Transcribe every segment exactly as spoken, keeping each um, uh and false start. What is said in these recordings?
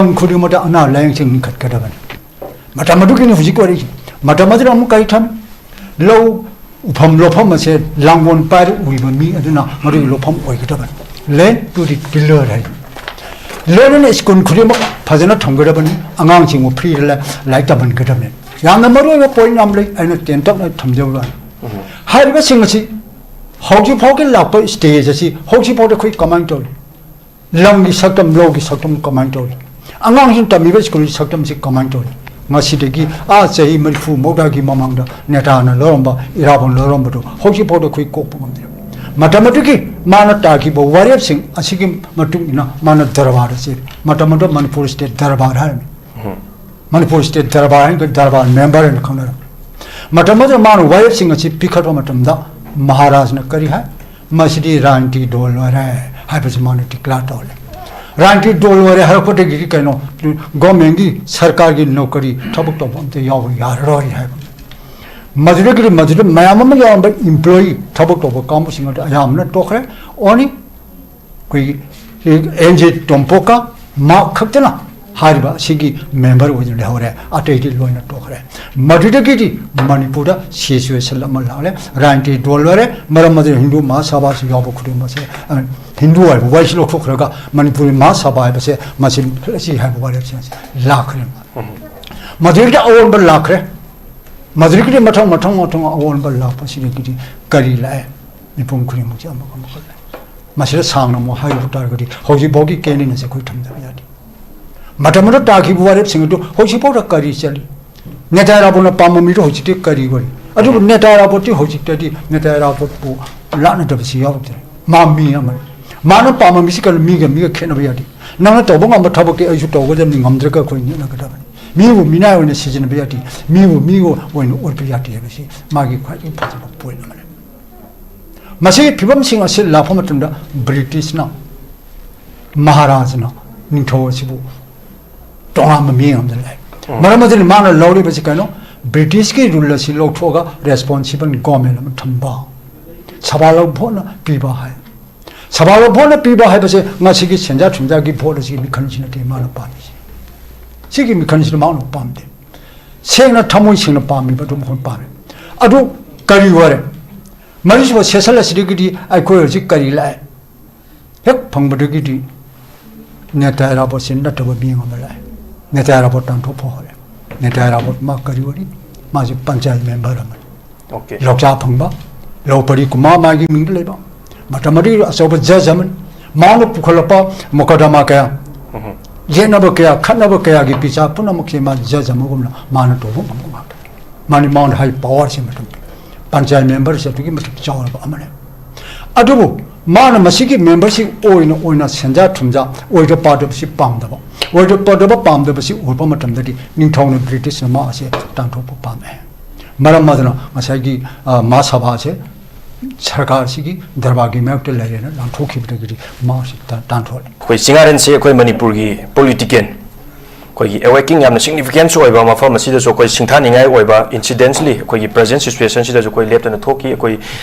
ꯈꯨꯗꯤꯡꯃꯛꯇ ꯑꯅꯥ ꯂꯥꯏꯌꯦꯡꯁꯪ ꯂꯤꯡꯈꯠꯀꯗꯕꯅꯤ꯫ ꯃꯇꯝ ꯑꯗꯨꯒꯤꯅꯤ ꯍꯧꯖꯤꯛ ꯑꯣꯏꯔꯤꯁꯤ꯫ ꯃꯇꯝ ꯑꯗꯨꯗ ꯑꯃꯨꯛ ꯀꯔꯤ ꯊꯝꯃꯤ? ꯂꯧ ꯎꯐꯝ ꯂꯣꯛꯐꯝ ꯑꯁꯦ ꯂꯥꯡꯒꯣꯜ ꯄꯥꯏꯔ ꯎꯔꯤꯕ ꯃꯤ ꯑꯗꯨꯅ ꯃꯗꯨꯒꯤ ꯂꯣꯛꯐꯝ ꯑꯣꯏꯒꯗꯕꯅꯤ꯫ Land to the tiller ꯍꯥꯏꯗꯨ꯫ ꯂꯣꯏꯅꯅ ꯁ꯭ꯀꯨꯜ ꯈꯨꯗꯤꯡꯃꯛ ꯐꯖꯅ ꯊꯝꯒꯗꯕꯅꯤ꯫ ꯑꯉꯥꯡꯁꯤꯡꯕꯨ ꯐ꯭ꯔꯤꯗ ꯂꯥꯏ-, ꯂꯥꯏꯔꯤꯛ ꯇꯝꯍꯟꯒꯗꯕꯅꯤ꯫ ꯌꯥꯝꯅ ꯃꯔꯨꯑꯣꯏꯕ ꯄꯣꯏꯟ ꯌꯥꯝ ꯂꯩ, ꯑꯩꯅ ꯇꯦꯟꯇꯛꯅ ꯊꯝꯖꯕ ꯋꯥꯅꯤ꯫ ꯍꯥꯏꯔꯤꯕꯁꯤꯡ ꯑꯁꯤ ꯍꯧꯖꯤꯛ ꯐꯥꯎꯒꯤ ꯂꯥꯛꯄ ꯁ꯭ꯇꯦꯖ ꯑꯁꯤ ꯍꯧꯖꯤꯛ ꯐꯥꯎꯗ ꯑꯩꯈꯣꯏ ꯀꯃꯥꯏꯅ ꯇꯧꯔꯤ? ꯂꯝꯒꯤ ꯁꯛꯇꯝ, ꯂꯧꯒꯤ ꯁꯛꯇꯝ ꯀꯃꯥꯏꯅ ꯇꯧꯔꯤ? ꯑꯉꯥꯡꯁꯤꯡ ꯇꯝꯃꯤꯕ ꯁ꯭ꯀꯨꯜꯒꯤ ꯁꯛꯇꯝꯁꯤ ꯀꯃꯥꯏꯅ ꯇꯧꯔꯤ? ꯉꯁꯤꯗꯒꯤ ꯑꯥ ꯆꯍꯤ ꯃꯔꯤꯐꯨ ꯃꯧꯗ꯭ꯔꯥꯒꯤ ꯃꯃꯥꯡꯗ ꯅꯦꯇꯥꯅ ꯂꯧꯔꯝꯕ, ꯏꯔꯥꯕꯣꯟ ꯂꯧꯔꯝꯕꯗꯨ ꯍꯧꯖꯤꯛ ꯐꯥꯎꯗ ꯑꯩꯈꯣꯏ ꯀꯣꯛꯄ ꯉꯝꯗ꯭ꯔꯤ꯫ ꯃꯇꯝ ꯑꯗꯨꯒꯤ ꯃꯥꯅ ꯇꯥꯈꯤꯕ ꯋꯥꯔꯦꯞꯁꯤꯡ ꯑꯁꯤꯒꯤ ꯃꯇꯨꯡ ꯏꯟꯅ ꯃꯥꯅ ꯗꯔꯕꯥꯔꯗ ꯆꯦꯜꯂꯤ꯫ ꯃꯇꯝ ꯑꯗꯨꯗ ꯃꯅꯤꯄꯨꯔ ꯁ꯭ꯇꯦꯠ ꯗꯔꯕꯥꯔ ꯍꯥꯏꯔꯝꯃꯤ꯫ ꯃꯅꯤꯄꯨꯔ ꯁ꯭ꯇꯦꯠ ꯗꯔꯕꯥꯔ ꯍꯥꯏꯅ ꯗꯔꯕꯥꯔ ꯃꯦꯝꯕꯔ ꯍꯥꯏꯅ ꯈꯪꯅꯔꯝꯃꯤ꯫ ꯃꯇꯝ ꯑꯗꯨꯗ ꯃꯥꯅ ꯋꯥꯔꯦꯞꯁꯤꯡ ꯑꯁꯤ ꯄꯤꯈꯠꯄ ꯃꯇꯝꯗ ꯃꯍꯥꯔꯥꯖꯅ ꯀꯔꯤ ꯍꯥꯏ? ꯃꯁꯤꯗꯤ ꯔꯥꯖꯅꯤꯇꯤ ꯗꯣꯜ ꯑꯣꯏꯔꯦ ꯍꯥꯏꯕꯁꯤ ꯃꯥꯅ ꯗꯤꯀ꯭ꯂꯦꯌꯔ ꯇꯧꯔꯦ꯫ ꯔꯥꯖꯅꯤꯇꯤ ꯗꯣꯜ ꯑꯣꯏꯔꯦ ꯍꯥꯏꯔꯛꯄꯗꯒꯤꯗꯤ ꯀꯩꯅꯣ, ꯒꯣꯔꯃꯦꯟꯒꯤ, ꯁꯔꯀꯥꯔꯒꯤ ꯅꯧꯀꯔꯤ ꯊꯕꯛ ꯇꯧꯕ ꯑꯝꯇ ꯌꯥꯎꯕ ꯌꯥꯔꯔꯣꯏ ꯍꯥꯏꯕ꯫ ꯃꯗꯨꯗꯒꯤꯗꯤ ꯃꯗꯨꯗ ꯃꯌꯥꯝ ꯑꯃ ꯌꯥꯎꯔꯝꯕ ꯏꯝꯄ꯭ꯂꯣꯌꯤ, ꯊꯕꯛ ꯇꯧꯕ ꯀꯥꯡꯕꯨꯁꯤꯡ ꯑꯗꯨ ꯑꯌꯥꯝꯕꯅ ꯇꯣꯛꯈ꯭ꯔꯦ꯫ ꯑꯣꯅꯤ ꯑꯩꯈꯣꯏꯒꯤ ꯑꯦꯟ ꯖꯦ ꯇꯣꯝꯄꯣꯛꯀ ꯃꯍꯥꯛ ꯈꯛꯇꯅ ꯍꯥꯏꯔꯤꯕ ꯑꯁꯤꯒꯤ ꯃꯦꯝꯕꯔ ꯑꯣꯏꯅ ꯂꯩꯍꯧꯔꯦ, ꯑꯇꯩꯗꯤ ꯂꯣꯏꯅ ꯇꯣꯛꯈ꯭ꯔꯦ꯫ ꯃꯗꯨꯗꯒꯤꯗꯤ ꯃꯅꯤꯄꯨꯔꯗ ꯁꯤꯆꯨꯋꯦꯁꯟ ꯑꯃ ꯂꯥꯛꯂꯦ, ꯔꯥꯖꯅꯤꯇꯤ ꯗꯣꯜ ꯂꯣꯏꯔꯦ꯫ ꯃꯔꯝ ꯑꯗꯨꯅ ꯍꯤꯟꯗꯨ ꯃꯍꯥꯁꯥꯚꯥꯁꯤ ꯌꯥꯎꯕ ꯈꯨꯗꯤꯡꯃꯛꯁꯦ, ꯑ, ꯍꯤꯟꯗꯨ ꯍꯥꯏꯕ ꯋꯥꯍꯩꯁꯤ ꯂꯧꯊꯣꯛꯈ꯭ꯔꯒ ꯃꯅꯤꯄꯨꯔꯤ ꯃꯍꯥꯁꯥꯚꯥ ꯍꯥꯏꯕꯁꯦ ꯃꯁꯤ ꯂꯩꯁꯤ ꯍꯥꯏꯕ ꯋꯥꯔꯦꯞꯁꯤꯡ ꯑꯁꯤ ꯂꯥꯛꯈ꯭ꯔꯦ꯫ ꯃꯗꯨꯗꯒꯤꯗꯤ ꯑꯑꯣꯟꯕ ꯂꯥꯛꯈ꯭ꯔꯦ꯫ ꯃꯗꯨꯗꯒꯤꯗꯤ ꯃꯊꯪ ꯃꯊꯪ ꯃꯊꯪ ꯑꯑꯣꯟꯕ ꯂꯥꯛꯄꯁꯤꯗꯒꯤꯗꯤ ꯀꯔꯤ ꯂꯥꯛꯑꯦ? ꯃꯤꯄꯨꯝ ꯈꯨꯗꯤꯡꯃꯛꯁꯦ ꯑꯃꯒ ꯑꯃꯒ ꯂꯩ꯫ ꯃꯁꯤꯗ ꯁꯥꯡꯅ ꯑꯃꯨꯛ ꯍꯥꯏꯔꯨꯕ ꯇꯥꯔꯒꯗꯤ ꯍꯧꯖꯤꯛꯐꯥꯎꯒꯤ ꯀꯦꯅꯤꯡ ꯑꯁꯦ ꯑꯩꯈꯣꯏ ꯊꯝꯗꯕ ꯌꯥꯗꯦ꯫ ꯃꯇꯝ ꯑꯗꯨꯗ ꯇꯥꯈꯤꯕ ꯋꯥꯔꯦꯞꯁꯤꯡ ꯑꯗꯨ ꯍꯧꯖꯤꯛꯐꯥꯎꯗ ꯀꯔꯤ ꯆꯠꯂꯤ? ꯅꯦꯇꯥ ꯏꯔꯥꯕꯣꯠꯅ ꯄꯥꯝꯕ ꯃꯤꯗꯨ ꯍꯧꯖꯤꯛꯇꯤ ꯀꯔꯤ ꯑꯣꯏꯔꯤ? ꯑꯗꯨꯕꯨ ꯅꯦꯇꯥ ꯏꯔꯥꯕꯣꯠꯇꯤ ꯍꯧꯖꯤꯛꯇꯗꯤ ꯅꯦꯇꯥ ꯏꯔꯥꯕꯣꯠꯄꯨ ꯂꯥꯠꯅꯗꯕꯁꯤ ꯌꯥꯎꯔꯛꯇ꯭ꯔꯦ꯫ ꯃꯥ ꯃꯤ ꯑꯃꯅꯤ꯫ ꯃꯥꯅ ꯄꯥꯝꯕ ꯃꯤꯁꯤ ꯀꯩꯅꯣ? ꯃꯤꯒ ꯃꯤꯒ ꯈꯦꯠꯅꯕ ꯌꯥꯗꯦ꯫ ꯅꯪꯅ ꯇꯧꯕ ꯉꯝꯕ ꯊꯕꯛꯇꯤ ꯑꯩꯁꯨ ꯇꯧꯒꯗꯕꯅꯤ, ꯉꯝꯗ꯭ꯔꯒ ꯑꯩꯈꯣꯏ ꯅꯦꯠꯅꯒꯗꯕꯅꯤ꯫ ꯃꯤꯕꯨ ꯃꯤꯅꯥꯏ ꯑꯣꯏꯅ ꯁꯤꯖꯤꯟꯅꯕ ꯌꯥꯗꯦ, ꯃꯤꯕꯨ ꯃꯤ ꯑꯣꯏꯅ ꯎꯠꯄ ꯌꯥꯗꯦ ꯍꯥꯏꯕꯁꯤ ꯃꯥꯒꯤ ꯈ꯭ꯋꯥꯏꯗꯒꯤ ꯐꯖꯕ ꯄꯣꯏꯟ ꯑꯃꯅꯤ꯫ ꯃꯁꯤꯒꯤ ꯐꯤꯕꯝꯁꯤꯡ ꯑꯁꯤ ꯂꯥꯛꯄ ꯃꯇꯝꯗ ꯕ꯭ꯔꯤꯇꯤꯁꯅ, ꯃꯍꯥꯔꯥꯖꯅ ꯅꯤꯡꯊꯧ ꯑꯁꯤꯕꯨ ꯇꯣꯉꯥꯟꯕ ꯃꯤꯠꯌꯦꯡ ꯑꯃꯗ ꯂꯥꯛꯏ꯫ ꯎꯝ꯫ ꯃꯔꯝ ꯑꯗꯨꯅ ꯃꯥꯅ ꯂꯧꯔꯤꯕꯁꯤ ꯀꯩꯅꯣ? ꯕ꯭ꯔꯤꯇꯤꯁꯀꯤ ꯔꯨꯜ ꯑꯁꯤ ꯂꯧꯊꯣꯛꯑꯒ ꯔꯦꯁꯄꯣꯟꯁꯤꯕꯜ ꯒꯣꯔꯃꯦꯟ ꯑꯃ ꯊꯝꯕ, ꯁꯕꯥ ꯂꯧ ꯚꯣꯠꯅ ꯄꯤꯕ ꯍꯥꯏ꯫ ꯁꯚꯥꯗ ꯚꯣꯠꯅ ꯄꯤꯕ ꯍꯥꯏꯕꯁꯦ ꯉꯁꯤꯒꯤ ꯁꯦꯟꯖꯥ ꯊꯨꯝꯖꯥꯒꯤ ꯚꯣꯠ ꯑꯁꯤꯒꯤ ꯃꯤꯈꯜꯁꯤ ꯅꯠꯇꯦ ꯃꯥꯅ ꯄꯥꯝꯃꯤꯁꯦ꯫ ꯁꯤꯒꯤ ꯃꯤꯈꯜꯁꯤꯅ ꯃꯥꯅ ꯄꯥꯝꯗꯦ꯫ ꯁꯦꯡꯅ ꯊꯃꯣꯏ ꯁꯦꯡꯅ ꯄꯥꯝꯃꯤꯕ ꯑꯗꯨꯝ ꯑꯩꯈꯣꯏ ꯄꯥꯝꯃꯤ꯫ ꯑꯗꯨ ꯀꯔꯤ ꯑꯣꯏꯔꯦ? ꯃꯔꯤꯁꯨꯕ ꯁꯦꯁꯟ ꯑꯁꯤꯗꯒꯤꯗꯤ ꯑꯩꯈꯣꯏ ꯍꯧꯖꯤꯛ ꯀꯔꯤ ꯂꯥꯛꯑꯦ? ꯍꯦꯛ ꯐꯪꯕꯗꯒꯤꯗꯤ ꯅꯦꯇꯥ ꯏꯔꯥꯕꯣꯠꯁꯤ ꯅꯠꯇꯕ ꯃꯤ ꯑꯃ ꯂꯥꯛꯑꯦ꯫ ꯅꯦꯇꯥ ꯏꯔꯥꯕꯣꯠ ꯇꯥꯟꯊꯣꯛꯄ ꯍꯧꯔꯦ꯫ ꯅꯦꯇꯥ ꯏꯔꯥꯕꯣꯠ ꯃꯥ ꯀꯔꯤ ꯑꯣꯏꯔꯤ? ꯃꯥꯁꯦ ꯄꯟꯆꯥꯌꯠ ꯃꯦꯝꯕꯔ ꯑꯃꯅꯤ꯫ Okay. ꯂꯧꯆꯥ ꯐꯪꯕ, ꯂꯧ ꯄꯔꯤ ꯀꯨꯃꯥ ꯃꯥꯒꯤ ꯃꯤꯡꯗ ꯂꯩꯕ, ꯃꯇꯝ ꯑꯗꯨꯒꯤ ꯑꯆꯧꯕ ꯖꯖ ꯑꯃꯅꯤ꯫ ꯃꯥꯅ ꯄꯨꯈꯠꯂꯛꯄ ꯃꯣꯀꯗꯃꯥ ꯀꯌꯥ, ꯌꯦꯠꯅꯕ ꯀꯌꯥ, ꯈꯠꯅꯕ ꯀꯌꯥꯒꯤ ꯄꯤꯆꯥ ꯄꯨꯝꯅꯃꯛꯁꯦ ꯃꯥ ꯖꯖ ꯑꯃꯒꯨꯝꯅ ꯃꯥꯅ ꯇꯧꯕ ꯉꯝꯕ ꯉꯥꯛꯇꯅꯤ꯫ ꯃꯥꯅꯤ ꯃꯉꯣꯟꯗ ꯍꯥꯏ ꯄꯋꯥꯔꯁꯤ ꯃꯇꯝ ꯄꯟꯆꯥꯌꯠ ꯃꯦꯝꯕꯔꯁꯤ ꯑꯗꯨꯛꯀꯤ ꯃꯇꯤꯛ ꯆꯥꯎꯔꯕ ꯑꯃꯅꯤ꯫ ꯑꯗꯨꯕꯨ ꯃꯥꯅ ꯃꯁꯤꯒꯤ ꯃꯦꯝꯕꯔꯁꯤ ꯑꯣꯏꯅ ꯑꯣꯏꯅ ꯁꯦꯟꯖꯥ ꯊꯨꯝꯖꯥ ꯑꯣꯏꯗ ꯄꯥꯗꯕꯁꯤ ꯄꯥꯝꯗꯕ, ꯑꯣꯏꯗ ꯄꯥꯗꯕ ꯄꯥꯝꯗꯕꯁꯤ ꯎꯔꯛꯄ ꯃꯇꯝꯗꯗꯤ ꯅꯤꯡꯊꯧꯅ ꯕ꯭ꯔꯤꯇꯤꯁꯅ ꯃꯥ ꯑꯁꯦ ꯇꯥꯟꯊꯣꯛꯄ ꯄꯥꯝꯃꯦ꯫ ꯃꯔꯝ ꯑꯗꯨꯅ ꯉꯁꯥꯏꯒꯤ ꯑ, ꯃꯍꯥꯁꯚꯥꯁꯦ ꯁꯔꯀꯥꯔꯁꯤꯒꯤ ꯗꯔꯕꯥꯔꯒꯤ ꯃꯥꯌꯣꯛꯇ ꯂꯩꯔꯦꯅ ꯂꯥꯟꯊꯣꯛꯈꯤꯕꯗꯒꯤꯗꯤ ꯃꯥꯁꯤ ꯇꯥ- ꯇꯥꯟꯊꯣꯛꯑꯦ꯫ ꯑꯩꯈꯣꯏ ꯆꯤꯡꯉꯥꯔꯦꯟꯁꯤ ꯑꯩꯈꯣꯏ ꯃꯅꯤꯄꯨꯔꯒꯤ political, ꯑꯩꯈꯣꯏꯒꯤ awakening ꯌꯥꯝꯅ significance ꯑꯣꯏꯕ ꯃꯐꯝ ꯑꯁꯤꯗꯁꯨ ꯑꯩꯈꯣꯏ ꯁꯤꯡꯊꯥꯅꯤꯡꯉꯥꯏ ꯑꯣꯏꯕ, incidentally ꯑꯩꯈꯣꯏꯒꯤ present situationꯁꯤꯗꯁꯨ ꯑꯩꯈꯣꯏ ꯂꯦꯞꯇꯅ ꯊꯣꯛꯈꯤ꯫ ꯑꯩꯈꯣꯏ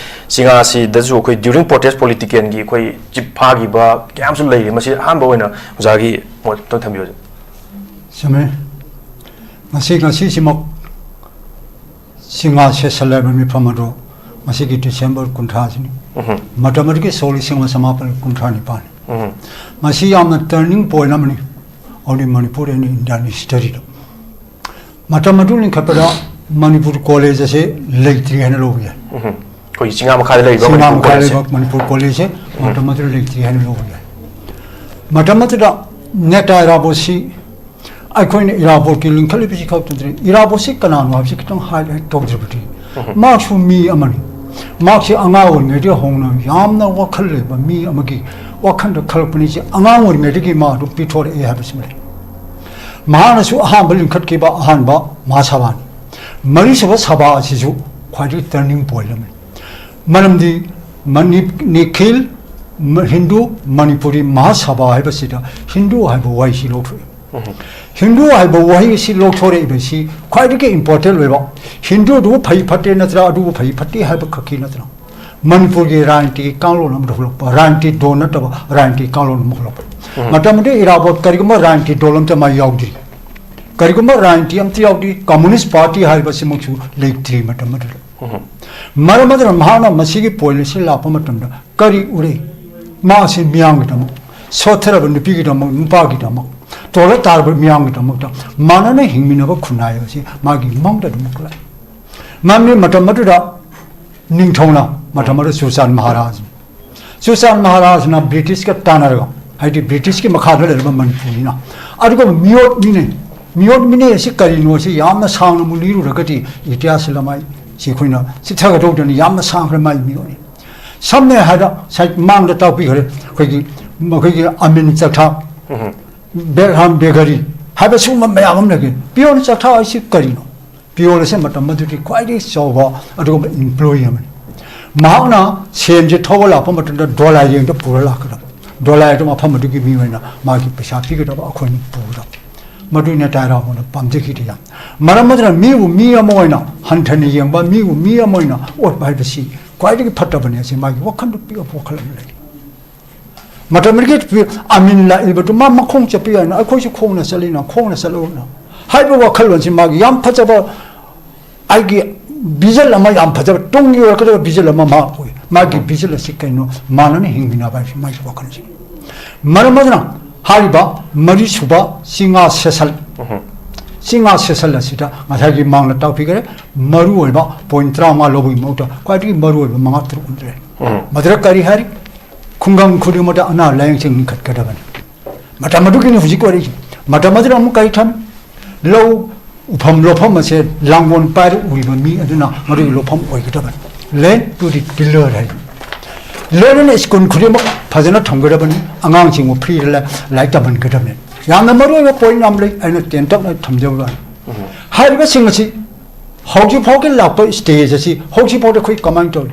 ꯆꯤꯡꯉꯥꯁꯤꯗꯁꯨ ꯑꯩꯈꯣꯏ during protest politicalꯒꯤ ꯑꯩꯈꯣꯏ ꯆꯤꯞ ꯐꯥꯈꯤꯕ ꯀꯌꯥꯝꯁꯨ ꯂꯩꯔꯤ꯫ ꯃꯁꯤ ꯑꯍꯥꯟꯕ ꯑꯣꯏꯅ ꯑꯣꯖꯥꯒꯤ ꯃꯣꯠ ꯑꯝꯇꯪ ꯊꯝꯕꯤꯌꯨ꯫ ꯆꯨꯝꯃꯦ꯫ ꯉꯁꯤ ꯉꯁꯤꯁꯤꯃꯛ ꯆꯤꯡꯉꯥ ꯁꯦꯁꯟ ꯍꯥꯏꯕ ꯃꯤꯐꯝ ꯑꯗꯨ ꯉꯁꯤꯒꯤ ꯗꯤꯁꯦꯝꯕꯔ ꯀꯨꯟꯊ꯭ꯔꯥꯁꯤꯅꯤ꯫ ꯃꯇꯝ ꯑꯗꯨꯒꯤ ꯁꯣꯛ ꯂꯤꯁꯤꯡ ꯑꯃ ꯆꯃꯥꯄꯜ ꯀꯨꯟꯊ꯭ꯔꯥ ꯅꯤꯄꯥꯜꯅꯤ꯫ ꯃꯁꯤ ꯌꯥꯝꯅ turning point ꯑꯃꯅꯤ only Manipur and Indian historyꯗ꯫ ꯃꯇꯝ ꯑꯗꯨ ꯂꯤꯡꯈꯠꯄꯗ ꯃꯅꯤꯄꯨꯔ ꯀꯣꯂꯦꯖ ꯑꯁꯦ ꯂꯩꯇ꯭ꯔꯤ ꯍꯥꯏꯅ ꯂꯧꯕ ꯌꯥꯏ꯫ ꯑꯩꯈꯣꯏꯒꯤ ꯆꯤꯡꯉꯥ ꯃꯈꯥꯗ ꯂꯩꯔꯤꯕ ꯆꯤꯡꯉꯥ ꯃꯅꯤꯄꯨꯔ ꯃꯈꯥꯗ ꯀꯣꯂꯦꯖꯁꯦ꯫ ꯂꯩꯕ ꯃꯅꯤꯄꯨꯔ ꯀꯣꯂꯦꯖꯁꯦ ꯃꯇꯝ ꯑꯗꯨꯗ ꯂꯩꯇ꯭ꯔꯤ ꯍꯥꯏꯅ ꯂꯧꯕ ꯌꯥꯏ꯫ ꯃꯇꯝ ꯑꯗꯨꯗ ꯅꯦꯇꯥ ꯏꯔꯥꯕꯣꯠꯁꯤ ꯑꯩꯈꯣꯏꯅ ꯏꯔꯥꯕꯣꯠꯀꯤ ꯂꯤꯡꯈꯠꯂꯤꯕꯁꯤ ꯈꯛꯇ ꯅꯠꯇ꯭ꯔꯦ, ꯏꯔꯥꯕꯣꯠꯁꯤ ꯀꯅꯥꯅꯣ ꯍꯥꯏꯕꯁꯤ ꯈꯤꯇꯪ highlight ꯇꯧꯗ꯭ꯔꯕꯗꯤ ꯃꯍꯥꯛꯁꯨ ꯃꯤ ꯑꯃꯅꯤ꯫ ꯃꯍꯥꯛꯁꯤ ꯑꯉꯥꯡ ꯑꯣꯏꯔꯤꯉꯩꯗꯒꯤ ꯍꯧꯅ ꯌꯥꯝꯅ ꯋꯥꯈꯜ ꯂꯩꯕ ꯃꯤ ꯑꯃꯒꯤ ꯋꯥꯈꯜꯗ ꯈꯜꯂꯛꯄꯅꯤ꯫ ꯁꯤ ꯑꯉꯥꯡ ꯑꯣꯏꯔꯤꯉꯩꯗꯒꯤ ꯃꯥ ꯑꯗꯨꯝ ꯄꯤꯊꯣꯔꯛꯑꯦ ꯍꯥꯏꯕꯁꯤꯃ ꯂꯩ꯫ ꯃꯍꯥꯛꯅꯁꯨ ꯑꯍꯥꯟꯕ ꯂꯤꯡꯈꯠꯈꯤꯕ ꯑꯍꯥꯟꯕ ꯃꯍꯥꯁꯚꯥꯅꯤ꯫ ꯃꯔꯤꯁꯨꯕ ꯁꯚꯥ ꯑꯁꯤꯁꯨ ꯈ꯭ꯋꯥꯏꯗꯒꯤ turning point ꯑꯃꯅꯤ꯫ ꯃꯔꯝꯗꯤ ꯃꯅꯤ- ꯅꯤꯈꯤꯜ ꯃ- ꯍꯤꯟꯗꯨ ꯃꯅꯤꯄꯨꯔꯤ ꯃꯍꯥꯁꯚꯥ ꯍꯥꯏꯕꯁꯤꯗ ꯍꯤꯟꯗꯨ ꯍꯥꯏꯕ ꯋꯥꯍꯩꯁꯤ ꯂꯧꯊꯣꯛꯏ꯫ ꯍꯤꯟꯗꯨ ꯍꯥꯏꯕ ꯋꯥꯍꯩ ꯑꯁꯤ ꯂꯧꯊꯣꯔꯛꯏꯕꯁꯤ ꯈ꯭ꯋꯥꯏꯗꯒꯤ important ꯑꯣꯏꯕ, ꯍꯤꯟꯗꯨꯗꯨꯕꯨ ꯐꯩ ꯐꯠꯇꯦ ꯅꯠꯇ꯭ꯔꯥ, ꯑꯗꯨꯕꯨ ꯐꯩ ꯐꯠꯇꯦ ꯍꯥꯏꯕ ꯈꯛꯀꯤ ꯅꯠꯇꯅ, ꯃꯅꯤꯄꯨꯔꯒꯤ ꯔꯥꯖꯅꯤꯇꯤꯒꯤ ꯀꯥꯡꯂꯣꯟ ꯑꯃꯗ ꯍꯧꯔꯛꯄ, ꯔꯥꯖꯅꯤꯇꯤ ꯗꯣꯟ ꯅꯠꯇꯕ ꯔꯥꯖꯅꯤꯇꯤ ꯀꯥꯡꯂꯣꯟ ꯑꯃ ꯍꯧꯔꯛꯄ꯫ ꯃꯇꯝꯗꯨꯗ ꯏꯔꯥꯕꯣꯠ ꯀꯔꯤꯒꯨꯝꯕ ꯔꯥꯖꯅꯤꯇꯤ ꯗꯣꯟ ꯑꯃꯇ ꯃꯥ ꯌꯥꯎꯗ꯭ꯔꯤ꯫ ꯀꯔꯤꯒꯨꯝꯕ ꯔꯥꯖꯅꯤꯇꯤ ꯑꯃꯇ ꯌꯥꯎꯗ꯭ꯔꯤ, ꯀꯝꯃꯨꯅꯤꯁ ꯄꯥꯔꯇꯤ ꯍꯥꯏꯕꯁꯤꯃꯛꯁꯨ ꯂꯩꯇ꯭ꯔꯤ ꯃꯇꯝ ꯑꯗꯨꯗ꯫ ꯃꯔꯝ ꯑꯗꯨꯅ ꯃꯍꯥꯛꯅ ꯃꯁꯤꯒꯤ ꯄꯣꯏꯟ ꯑꯁꯤ ꯂꯥꯛꯄ ꯃꯇꯝꯗ ꯀꯔꯤ ꯎꯔꯦ? ꯃꯥ ꯑꯁꯤ ꯃꯤꯌꯥꯝꯒꯤꯗꯃꯛ, ꯁꯣꯠꯊꯔꯕ ꯅꯨꯄꯤꯒꯤꯗꯃꯛ, ꯅꯨꯄꯥꯒꯤꯗꯃꯛ, ꯇꯣꯜꯂ ꯇꯥꯔꯕ ꯃꯤꯌꯥꯝꯒꯤꯗꯃꯛꯇ ꯃꯥꯟꯅꯅ ꯍꯤꯡꯃꯤꯟꯅꯕ ꯈꯨꯟꯅꯥꯏ ꯑꯁꯤ ꯃꯥꯒꯤ ꯃꯪꯗ ꯑꯗꯨꯝ ꯎꯈꯠꯂꯛꯏ꯫ ꯃꯔꯝꯗꯤ ꯃꯇꯝ ꯑꯗꯨꯗ ꯅꯤꯡꯊꯧꯅ, ꯃꯇꯝ ꯑꯗꯨꯗ ꯆꯨꯔꯆꯥꯟ ꯃꯍꯥꯔꯥꯖ, ꯆꯨꯔꯆꯥꯟ ꯃꯍꯥꯔꯥꯖꯅ ꯕ꯭ꯔꯤꯇꯤꯁꯀ ꯇꯥꯟꯅꯔꯒ, ꯍꯥꯏꯗꯤ ꯕ꯭ꯔꯤꯇꯤꯁꯀꯤ ꯃꯈꯥꯗ ꯂꯩꯔꯕ ꯃꯅꯤꯄꯨꯔꯅꯤꯅ, ꯑꯗꯨꯒ ꯃꯤꯑꯣꯠ ꯃꯤꯅꯩ, ꯃꯤꯑꯣꯠ ꯃꯤꯅꯩ ꯑꯁꯤ ꯀꯔꯤꯅꯣ ꯑꯁꯤ ꯌꯥꯝꯅ ꯁꯥꯡꯅ ꯑꯃꯨꯛ ꯂꯤꯔꯨꯔꯒꯗꯤ ꯏꯇꯤꯍꯥꯁ ꯂꯃꯥꯏ ꯁꯤ ꯑꯩꯈꯣꯏꯅ ꯆꯤꯊꯒꯗꯧꯗꯅꯤ, ꯌꯥꯝꯅ ꯁꯥꯡꯈ꯭ꯔꯦ ꯃꯥꯒꯤ ꯃꯤꯑꯣꯠꯅꯤ꯫ ꯁꯝꯅ ꯍꯥꯏꯔꯕꯗ ꯉꯁꯥꯏ ꯃꯥꯡꯗ ꯇꯥꯛꯄꯤꯈ꯭ꯔꯦ, ꯑꯩꯈꯣꯏꯒꯤ, ꯑꯩꯈꯣꯏꯒꯤ ꯑꯃꯤꯟ ꯆꯊꯥ, ꯕꯦꯒ꯭ꯔꯥꯝ ꯕꯦꯒꯔꯤ ꯍꯥꯏꯕ ꯁꯤꯒꯨꯝꯕ ꯃꯌꯥꯝ ꯑꯃ ꯂꯩꯈ꯭ꯔꯦ꯫ ꯄꯤꯌꯣꯟ ꯆꯊꯥ ꯍꯥꯏꯁꯤ ꯀꯔꯤꯅꯣ? ꯄꯤꯌꯣꯟ ꯑꯁꯤ ꯃꯇꯝ ꯑꯗꯨꯒꯤ ꯈ꯭ꯋꯥꯏꯗꯒꯤ ꯆꯥꯎꯕ ꯑꯗꯨꯒꯨꯝꯕ ꯏꯝꯄ꯭ꯂꯣꯌꯤ ꯑꯃꯅꯤ꯫ ꯃꯍꯥꯛꯅ ꯁꯦꯟꯁꯦ ꯊꯧꯕ ꯂꯥꯛꯄ ꯃꯇꯝꯗ ꯗꯣꯂꯥꯏ ꯌꯦꯡꯗ ꯄꯨꯔ ꯂꯥꯛꯀꯗꯕ, ꯗꯣꯂꯥꯏ ꯑꯗꯨ ꯃꯐꯝ ꯑꯗꯨꯒꯤ ꯃꯤ ꯑꯣꯏꯅ ꯃꯥꯒꯤ ꯄꯩꯁꯥ ꯄꯤꯒꯗꯕ ꯑꯩꯈꯣꯏꯅ ꯄꯨꯒꯗꯕ꯫ ꯃꯗꯨ ꯅꯦꯇꯥ ꯔꯥꯃꯣꯅ ꯄꯥꯝꯖꯈꯤꯗꯦ ꯌꯥꯝ꯫ ꯃꯔꯝ ꯑꯗꯨꯅ ꯃꯤꯕꯨ ꯃꯤ ꯑꯃ ꯑꯣꯏꯅ ꯍꯟꯊꯅ ꯌꯦꯡꯕ, ꯃꯤꯕꯨ ꯃꯤ ꯑꯃ ꯑꯣꯏꯅ ꯑꯣꯠꯄ ꯍꯥꯏꯕꯁꯤ ꯈ꯭ꯋꯥꯏꯗꯒꯤ ꯐꯠꯇꯕꯅꯤ꯫ ꯑꯁꯤ ꯃꯥꯒꯤ ꯋꯥꯈꯜꯗ ꯄꯤꯛꯄ ꯋꯥꯈꯜ ꯑꯃ ꯂꯩ꯫ ꯃꯇꯝ ꯑꯗꯨꯒꯤ ꯑꯃꯤꯟ ꯂꯥꯛꯏꯕꯗꯨ ꯃꯥ ꯃꯈꯣꯡ ꯆꯠꯄ ꯌꯥꯏꯅ, ꯑꯩꯈꯣꯏꯁꯨ ꯈꯣꯡꯅ ꯆꯠꯂꯤꯅ, ꯈꯣꯡꯅ ꯆꯠꯂꯣꯅ ꯍꯥꯏꯕ ꯋꯥꯈꯜꯂꯣꯟꯁꯤ ꯃꯥꯒꯤ ꯌꯥꯝ ꯐꯖꯕ, ꯑꯩꯒꯤ ꯚꯤꯖꯟ ꯑꯃ, ꯌꯥꯝ ꯐꯖꯕ ꯇꯨꯡꯒꯤ ꯑꯣꯏꯔꯛꯀꯗꯕ ꯚꯤꯖꯟ ꯑꯃ ꯃꯥ ꯑꯣꯏ꯫ ꯃꯥꯒꯤ ꯚꯤꯖꯟ ꯑꯁꯤ ꯀꯩꯅꯣ? ꯃꯥꯟꯅꯅ ꯍꯤꯡꯃꯤꯟꯅꯕ ꯍꯥꯏꯕꯁꯤ ꯃꯥꯒꯤ ꯋꯥꯈꯜꯁꯤꯅꯤ꯫ ꯃꯔꯝ ꯑꯗꯨꯅ ꯍꯥꯏꯔꯤꯕ ꯃꯔꯤꯁꯨꯕ ꯆꯤꯡꯉꯥ ꯁꯦꯁꯜ, ꯆꯤꯡꯉꯥ ꯁꯦꯁꯜ ꯑꯁꯤꯗ ꯉꯁꯥꯏꯒꯤ ꯃꯥꯡꯗ ꯇꯥꯛꯄꯤꯈ꯭ꯔꯦ, ꯃꯔꯨꯑꯣꯏꯕ ꯄꯣꯏꯟ ꯇꯔꯥꯃꯉꯥ ꯂꯧꯕꯒꯤ ꯃꯍꯨꯠꯇ ꯈ꯭ꯋꯥꯏꯗꯒꯤ ꯃꯔꯨꯑꯣꯏꯕ ꯃꯉꯥ ꯇꯔꯨꯛ ꯎꯠꯂꯦ꯫ ꯃꯗꯨꯗ ꯀꯔꯤ ꯍꯥꯏꯔꯤ? ꯈꯨꯡꯒꯪ ꯈꯨꯗꯤꯡꯃꯛꯇ ꯑꯅꯥ ꯂꯥꯌꯦꯡꯁꯪ ꯂꯤꯡꯈꯠꯀꯗꯕꯅꯤ꯫ ꯃꯇꯝ ꯑꯗꯨꯒꯤꯅꯤ ꯍꯧꯖꯤꯛ ꯑꯣꯏꯔꯛꯏꯁꯦ꯫ ꯃꯇꯝ ꯑꯗꯨꯗ ꯑꯃꯨꯛ ꯀꯔꯤ ꯊꯝꯃꯤ? ꯂꯧ ꯎꯐꯝ ꯂꯣꯛꯐꯝ ꯑꯁꯦ ꯂꯥꯡꯒꯣꯜ ꯄꯥꯏꯔ ꯎꯔꯤꯕ ꯃꯤ ꯑꯗꯨꯅ ꯃꯗꯨꯒꯤ ꯂꯣꯛꯐꯝ ꯑꯣꯏꯒꯗꯕꯅꯤ꯫ Land to the tiller ꯍꯥꯏ꯫ ꯂꯣꯏꯅꯅ ꯁ꯭ꯀꯨꯜ ꯈꯨꯗꯤꯡꯃꯛ ꯐꯖꯅ ꯊꯝꯒꯗꯕꯅꯤ꯫ ꯑꯉꯥꯡꯁꯤꯡꯕꯨ ꯐ꯭ꯔꯤꯗ ꯂꯥꯏ-, ꯂꯥꯏꯔꯤꯛ ꯇꯝꯍꯟꯒꯗꯕꯅꯤ꯫ ꯌꯥꯝꯅ ꯃꯔꯨꯑꯣꯏꯕ ꯄꯣꯏꯟ ꯌꯥꯝ ꯂꯩ, ꯑꯩꯅ ꯇꯦꯟꯇꯛꯅ ꯊꯝꯖꯕ ꯋꯥꯅꯤ꯫ ꯍꯥꯏꯔꯤꯕꯁꯤꯡ ꯑꯁꯤ ꯍꯧꯖꯤꯛ ꯐꯥꯎꯒꯤ ꯂꯥꯛꯄ ꯁ꯭ꯇꯦꯖ ꯑꯁꯤ ꯍꯧꯖꯤꯛ ꯐꯥꯎꯗ ꯑꯩꯈꯣꯏ ꯀꯃꯥꯏꯅ ꯇꯧꯔꯤ?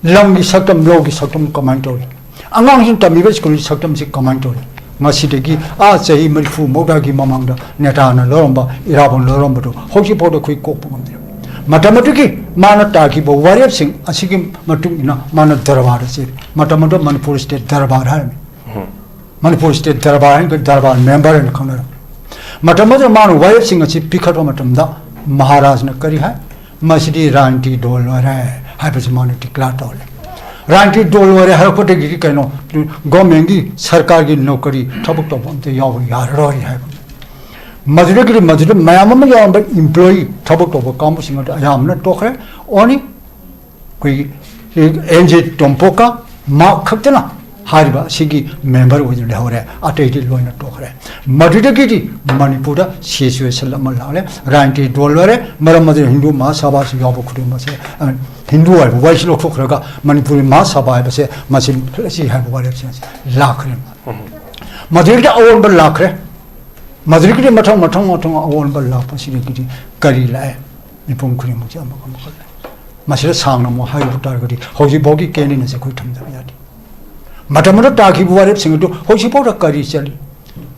ꯂꯝꯒꯤ ꯁꯛꯇꯝ, ꯂꯧꯒꯤ ꯁꯛꯇꯝ ꯀꯃꯥꯏꯅ ꯇꯧꯔꯤ? ꯑꯉꯥꯡꯁꯤꯡ ꯇꯝꯃꯤꯕ ꯁ꯭ꯀꯨꯜꯒꯤ ꯁꯛꯇꯝꯁꯤ ꯀꯃꯥꯏꯅ ꯇꯧꯔꯤ? ꯉꯁꯤꯗꯒꯤ ꯑꯥ ꯆꯍꯤ ꯃꯔꯤꯐꯨ ꯃꯧꯗ꯭ꯔꯥꯒꯤ ꯃꯃꯥꯡꯗ ꯅꯦꯇꯥꯅ ꯂꯧꯔꯝꯕ, ꯏꯔꯥꯕꯣꯠꯅ ꯂꯧꯔꯝꯕꯗꯨ ꯍꯧꯖꯤꯛ ꯐꯥꯎꯗ ꯑꯩꯈꯣꯏ ꯀꯣꯛꯄ ꯉꯝꯗ꯭ꯔꯤ꯫ ꯃꯇꯝ ꯑꯗꯨꯒꯤ ꯃꯥꯅ ꯇꯥꯈꯤꯕ ꯋꯥꯔꯦꯞꯁꯤꯡ ꯑꯁꯤꯒꯤ ꯃꯇꯨꯡ ꯏꯟꯅ ꯃꯥꯅ ꯗꯔꯕꯥꯔꯗ ꯆꯦꯜꯂꯤ꯫ ꯃꯇꯝ ꯑꯗꯨꯗ ꯃꯅꯤꯄꯨꯔ ꯁ꯭ꯇꯦꯠ ꯗꯔꯕꯥꯔ ꯍꯥꯏꯔꯝꯃꯤ꯫ ꯃꯅꯤꯄꯨꯔ ꯁ꯭ꯇꯦꯠ ꯗꯔꯕꯥꯔ ꯍꯥꯏꯅ ꯗꯔꯕꯥꯔ ꯃꯦꯝꯕꯔ ꯍꯥꯏꯅ ꯈꯪꯅꯔꯝꯃꯤ꯫ ꯃꯇꯝ ꯑꯗꯨꯗ ꯃꯥꯅ ꯋꯥꯔꯦꯞꯁꯤꯡ ꯑꯁꯤ ꯄꯤꯈꯠꯄ ꯃꯇꯝꯗ ꯃꯍꯥꯔꯥꯖꯅ ꯀꯔꯤ ꯍꯥꯏ? "ꯃꯁꯤꯗꯤ ꯔꯥꯖꯅꯤꯇꯤ ꯗꯣꯜ ꯑꯣꯏꯔꯦ" ꯍꯥꯏꯕꯁꯤ ꯃꯥꯅ ꯗꯤꯀ꯭ꯂꯦꯌꯔ ꯇꯧꯔꯦ꯫ ꯔꯥꯖꯅꯤꯇꯤ ꯗꯣꯜ ꯑꯣꯏꯔꯦ ꯍꯥꯏꯔꯛꯄꯗꯒꯤꯗꯤ ꯀꯩꯅꯣ, ꯒꯣꯔꯃꯦꯟꯒꯤ, ꯁꯔꯀꯥꯔꯒꯤ ꯅꯧꯀꯔꯤ ꯊꯕꯛ ꯇꯧꯕ ꯑꯝꯇ ꯌꯥꯎꯕ ꯌꯥꯔꯔꯣꯏ ꯍꯥꯏꯕ꯫ ꯃꯗꯨꯗꯒꯤꯗꯤ ꯃꯗꯨꯗ ꯃꯌꯥꯝ ꯑꯃ ꯌꯥꯎꯔꯝꯕ ꯏꯝꯄ꯭ꯂꯣꯌꯤ, ꯊꯕꯛ ꯇꯧꯕ ꯀꯥꯡꯕꯨꯁꯤꯡ ꯑꯗꯨ ꯑꯌꯥꯝꯕꯅ ꯇꯣꯛꯈ꯭ꯔꯦ꯫ ꯑꯣꯅꯤ ꯑꯩꯈꯣꯏꯒꯤ ꯑꯦꯟ ꯖꯦ ꯇꯣꯝꯄꯣꯛꯀ ꯃꯍꯥꯛ ꯈꯛꯇꯅ ꯍꯥꯏꯔꯤꯕ ꯑꯁꯤꯒꯤ ꯃꯦꯝꯕꯔ ꯑꯣꯏꯗꯨꯅ ꯂꯩꯍꯧꯔꯦ, ꯑꯇꯩꯗꯤ ꯂꯣꯏꯅ ꯇꯣꯛꯈ꯭ꯔꯦ꯫ ꯃꯗꯨꯗꯒꯤꯗꯤ ꯃꯅꯤꯄꯨꯔꯗ ꯁꯤꯆꯨꯋꯦꯁꯟ ꯑꯃ ꯂꯥꯛꯂꯦ, ꯔꯥꯖꯅꯤꯇꯤ ꯗꯣꯜ ꯂꯣꯏꯔꯦ꯫ ꯃꯔꯝ ꯑꯗꯨꯅ ꯍꯤꯟꯗꯨ ꯃꯍꯥꯁꯥꯚꯥꯁꯤ ꯌꯥꯎꯕ ꯈꯨꯗꯤꯡꯃꯛꯁꯦ, ꯑ, ꯍꯤꯟꯗꯨ ꯍꯥꯏꯕ ꯋꯥꯍꯩꯁꯤ ꯂꯧꯊꯣꯛꯈ꯭ꯔꯒ ꯃꯅꯤꯄꯨꯔꯤ ꯃꯍꯥꯁꯥꯚꯥ ꯍꯥꯏꯕꯁꯦ ꯃꯁꯤ ꯂꯩꯁꯤ ꯍꯥꯏꯕ ꯋꯥꯔꯦꯞꯁꯤꯡ ꯑꯁꯤ ꯂꯥꯛꯈ꯭ꯔꯦ꯫ ꯃꯗꯨꯗꯒꯤꯗꯤ ꯑꯑꯣꯟꯕ ꯂꯥꯛꯈ꯭ꯔꯦ꯫ ꯃꯗꯨꯗꯒꯤꯗꯤ ꯃꯊꯪ ꯃꯊꯪ ꯃꯊꯪ ꯑꯑꯣꯟꯕ ꯂꯥꯛꯄꯁꯤꯗꯒꯤꯗꯤ ꯀꯔꯤ ꯂꯥꯛꯑꯦ? ꯃꯤꯄꯨꯝ ꯈꯨꯗꯤꯡꯃꯛꯁꯦ ꯑꯃꯒ ꯑꯃꯒ ꯂꯩ꯫ ꯃꯁꯤꯗ ꯁꯥꯡꯅ ꯑꯃꯨꯛ ꯍꯥꯏꯔꯨꯕ ꯇꯥꯔꯒꯗꯤ ꯍꯧꯖꯤꯛꯐꯥꯎꯒꯤ ꯀꯦꯟꯗꯤꯅꯦꯠꯁꯦ ꯑꯩꯈꯣꯏ ꯊꯝꯗꯕ ꯌꯥꯗꯦ꯫ ꯃꯇꯝ ꯑꯗꯨꯗ ꯇꯥꯈꯤꯕ ꯋꯥꯔꯦꯞꯁꯤꯡ ꯑꯗꯨ ꯍꯧꯖꯤꯛꯐꯥꯎꯗ ꯀꯔꯤ ꯆꯠꯂꯤ?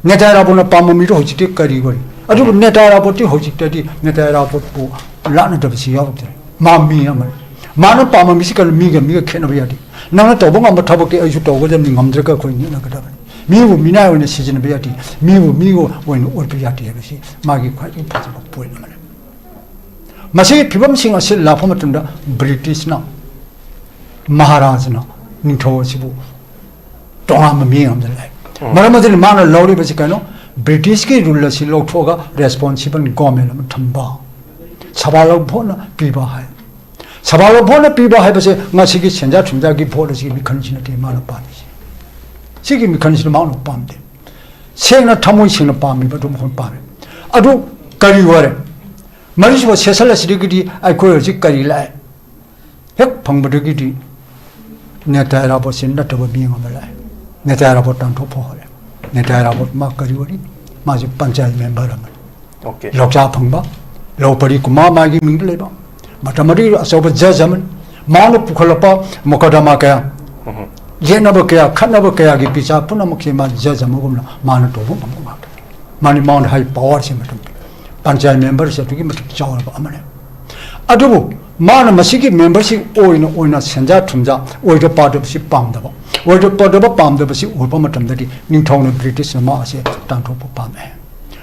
ꯅꯦꯇꯥ ꯏꯔꯥꯕꯣꯠꯅ ꯄꯥꯝꯕ ꯃꯤꯗꯣ ꯍꯧꯖꯤꯛꯇꯤ ꯀꯔꯤ ꯑꯣꯏꯔꯤ? ꯑꯗꯨꯕꯨ ꯅꯦꯇꯥ ꯏꯔꯥꯕꯣꯠꯇꯤ ꯍꯧꯖꯤꯛꯇꯗꯤ ꯅꯦꯇꯥ ꯏꯔꯥꯕꯣꯠꯄꯨ ꯂꯥꯠꯅꯗꯕꯁꯤ ꯌꯥꯎꯔꯛꯇ꯭ꯔꯦ꯫ ꯃꯥ ꯃꯤ ꯑꯃꯅꯤ꯫ ꯃꯥꯅ ꯄꯥꯝꯕ ꯃꯤꯁꯤ ꯀꯩꯅꯣ? ꯃꯤꯒ ꯃꯤꯒ ꯈꯦꯠꯅꯕ ꯌꯥꯗꯦ꯫ ꯅꯪꯅ ꯇꯧꯕ ꯉꯝꯕ ꯊꯕꯛꯇꯤ ꯑꯩꯁꯨ ꯇꯧꯒꯗꯕꯅꯤ, ꯉꯝꯗ꯭ꯔꯒ ꯑꯩꯈꯣꯏ ꯅꯦꯠꯅꯒꯗꯕꯅꯤ꯫ ꯃꯤꯕꯨ ꯃꯤꯅꯥꯏ ꯑꯣꯏꯅ ꯁꯤꯖꯤꯟꯅꯕ ꯌꯥꯗꯦ, ꯃꯤꯕꯨ ꯃꯤꯒ ꯑꯣꯏꯅ ꯑꯣꯠꯄ ꯌꯥꯗꯦ ꯍꯥꯏꯕꯁꯤ ꯃꯥꯒꯤ ꯈ꯭ꯋꯥꯏꯗꯒꯤ ꯐꯖꯕ ꯄꯣꯏꯟ ꯑꯃꯅꯤ꯫ ꯃꯁꯤꯒꯤ ꯐꯤꯕꯝꯁꯤꯡ ꯑꯁꯤ ꯂꯥꯛꯄ ꯃꯇꯝꯗ ꯕ꯭ꯔꯤꯇꯤꯁꯅ, ꯃꯍꯥꯔꯥꯖꯅ ꯅꯤꯡꯊꯧ ꯑꯁꯤꯕꯨ ꯇꯣꯉꯥꯟꯕ ꯃꯤꯠꯌꯦꯡ ꯑꯃꯗ ꯂꯥꯛꯏ꯫ ꯎꯝ꯫ ꯃꯔꯝ ꯑꯗꯨꯅ ꯃꯥꯅ ꯂꯧꯔꯤꯕꯁꯤ ꯀꯩꯅꯣ? ꯕ꯭ꯔꯤꯇꯤꯁꯀꯤ ꯔꯨꯜ ꯑꯁꯤ ꯂꯧꯊꯣꯛꯑꯒ ꯔꯦꯁꯄꯣꯟꯁꯤꯕꯜ ꯒꯣꯔꯃꯦꯟ ꯑꯃ ꯊꯝꯕ, ꯁꯚꯥ ꯂꯧ ꯚꯣꯠꯅ ꯄꯤꯕ ꯍꯥꯏ꯫ ꯁꯚꯥ ꯂꯧ ꯚꯣꯠꯅ ꯄꯤꯕ ꯍꯥꯏꯕꯁꯦ ꯉꯁꯤꯒꯤ ꯁꯦꯟꯖꯥ ꯊꯨꯝꯖꯥꯒꯤ ꯚꯣꯠ ꯑꯁꯤꯒꯤ ꯃꯤꯈꯜꯁꯤ ꯅꯠꯇꯦ ꯃꯥꯅ ꯄꯥꯝꯃꯤꯁꯦ꯫ ꯁꯤꯒꯤ ꯃꯤꯈꯜꯁꯤꯅ ꯃꯥꯅ ꯄꯥꯝꯗꯦ꯫ ꯁꯦꯡꯅ ꯊꯃꯣꯏ ꯁꯦꯡꯅ ꯄꯥꯝꯃꯤꯕ ꯑꯗꯨ ꯃꯈꯣꯏ ꯄꯥꯝꯃꯤ꯫ ꯑꯗꯨ ꯀꯔꯤ ꯑꯣꯏꯔꯦ? ꯃꯔꯤꯁꯨꯕ ꯁꯦꯁꯟ ꯑꯁꯤꯗꯒꯤꯗꯤ ꯑꯩꯈꯣꯏ ꯍꯧꯖꯤꯛ ꯀꯔꯤ ꯂꯥꯛꯑꯦ? ꯍꯦꯛ ꯐꯪꯕꯗꯒꯤꯗꯤ ꯅꯦꯇꯥ ꯏꯔꯥꯕꯣꯠꯁꯤ ꯅꯠꯇꯕ ꯃꯤ ꯑꯃ ꯂꯥꯛꯑꯦ꯫ ꯅꯦꯇꯥ ꯏꯔꯥꯕꯣꯠ ꯇꯥꯟꯊꯣꯛꯄ ꯍꯧꯔꯦ꯫ ꯅꯦꯇꯥ ꯏꯔꯥꯕꯣꯠ ꯃꯥ ꯀꯔꯤ ꯑꯣꯏꯔꯤ? ꯃꯥꯁꯤ ꯄꯟꯆꯥꯌꯠ ꯃꯦꯝꯕꯔ ꯑꯃꯅꯤ꯫ ꯑꯣꯀꯦ꯫ ꯂꯧꯆꯥ ꯐꯪꯕ, ꯂꯧ ꯄꯔꯤ ꯀꯨꯃꯥ ꯃꯥꯒꯤ ꯃꯤꯡꯗ ꯂꯩꯕ, ꯃꯇꯝ ꯑꯗꯨꯒꯤ ꯑꯆꯧꯕ ꯖꯖ ꯑꯃꯅꯤ꯫ ꯃꯥꯅ ꯄꯨꯈꯠꯂꯛꯄ ꯃꯣꯀꯗꯃꯥ ꯀꯌꯥ, ꯎꯝ꯫ ꯌꯦꯠꯅꯕ ꯀꯌꯥ, ꯈꯠꯅꯕ ꯀꯌꯥꯒꯤ ꯕꯤꯆꯥꯔ ꯄꯨꯝꯅꯃꯛꯁꯦ ꯃꯥ ꯖꯖ ꯑꯃꯒꯨꯝꯅ ꯃꯥꯅ ꯇꯧꯕ ꯉꯝꯕ ꯉꯥꯛꯇꯅꯤ꯫ ꯃꯥꯅꯤ ꯃꯉꯣꯟꯗ ꯍꯥꯏ ꯄꯋꯥꯔꯁꯦ ꯃꯇꯝ ꯄꯤ꯫ ꯄꯟꯆꯥꯌꯠ ꯃꯦꯝꯕꯔꯁꯦ ꯑꯗꯨꯛꯀꯤ ꯃꯇꯤꯛ ꯆꯥꯎꯔꯕ ꯑꯃꯅꯤ꯫ ꯑꯗꯨꯕꯨ ꯃꯥꯅ ꯃꯁꯤꯒꯤ ꯃꯦꯝꯕꯔꯁꯤꯡ ꯑꯣꯏꯅ ꯑꯣꯏꯅ ꯁꯦꯟꯖꯥ ꯊꯨꯝꯖꯥ ꯑꯣꯏꯗ ꯄꯥꯗꯕꯁꯤ ꯄꯥꯝꯗꯕ, ꯑꯣꯏꯗ ꯄꯥꯗꯕ ꯄꯥꯝꯗꯕꯁꯤ ꯎꯔꯛꯄ ꯃꯇꯝꯗꯗꯤ ꯅꯤꯡꯊꯧꯅ ꯕ꯭ꯔꯤꯇꯤꯁꯅ ꯃꯥ ꯑꯁꯦ ꯇꯥꯟꯊꯣꯛꯄ ꯄꯥꯝꯃꯦ꯫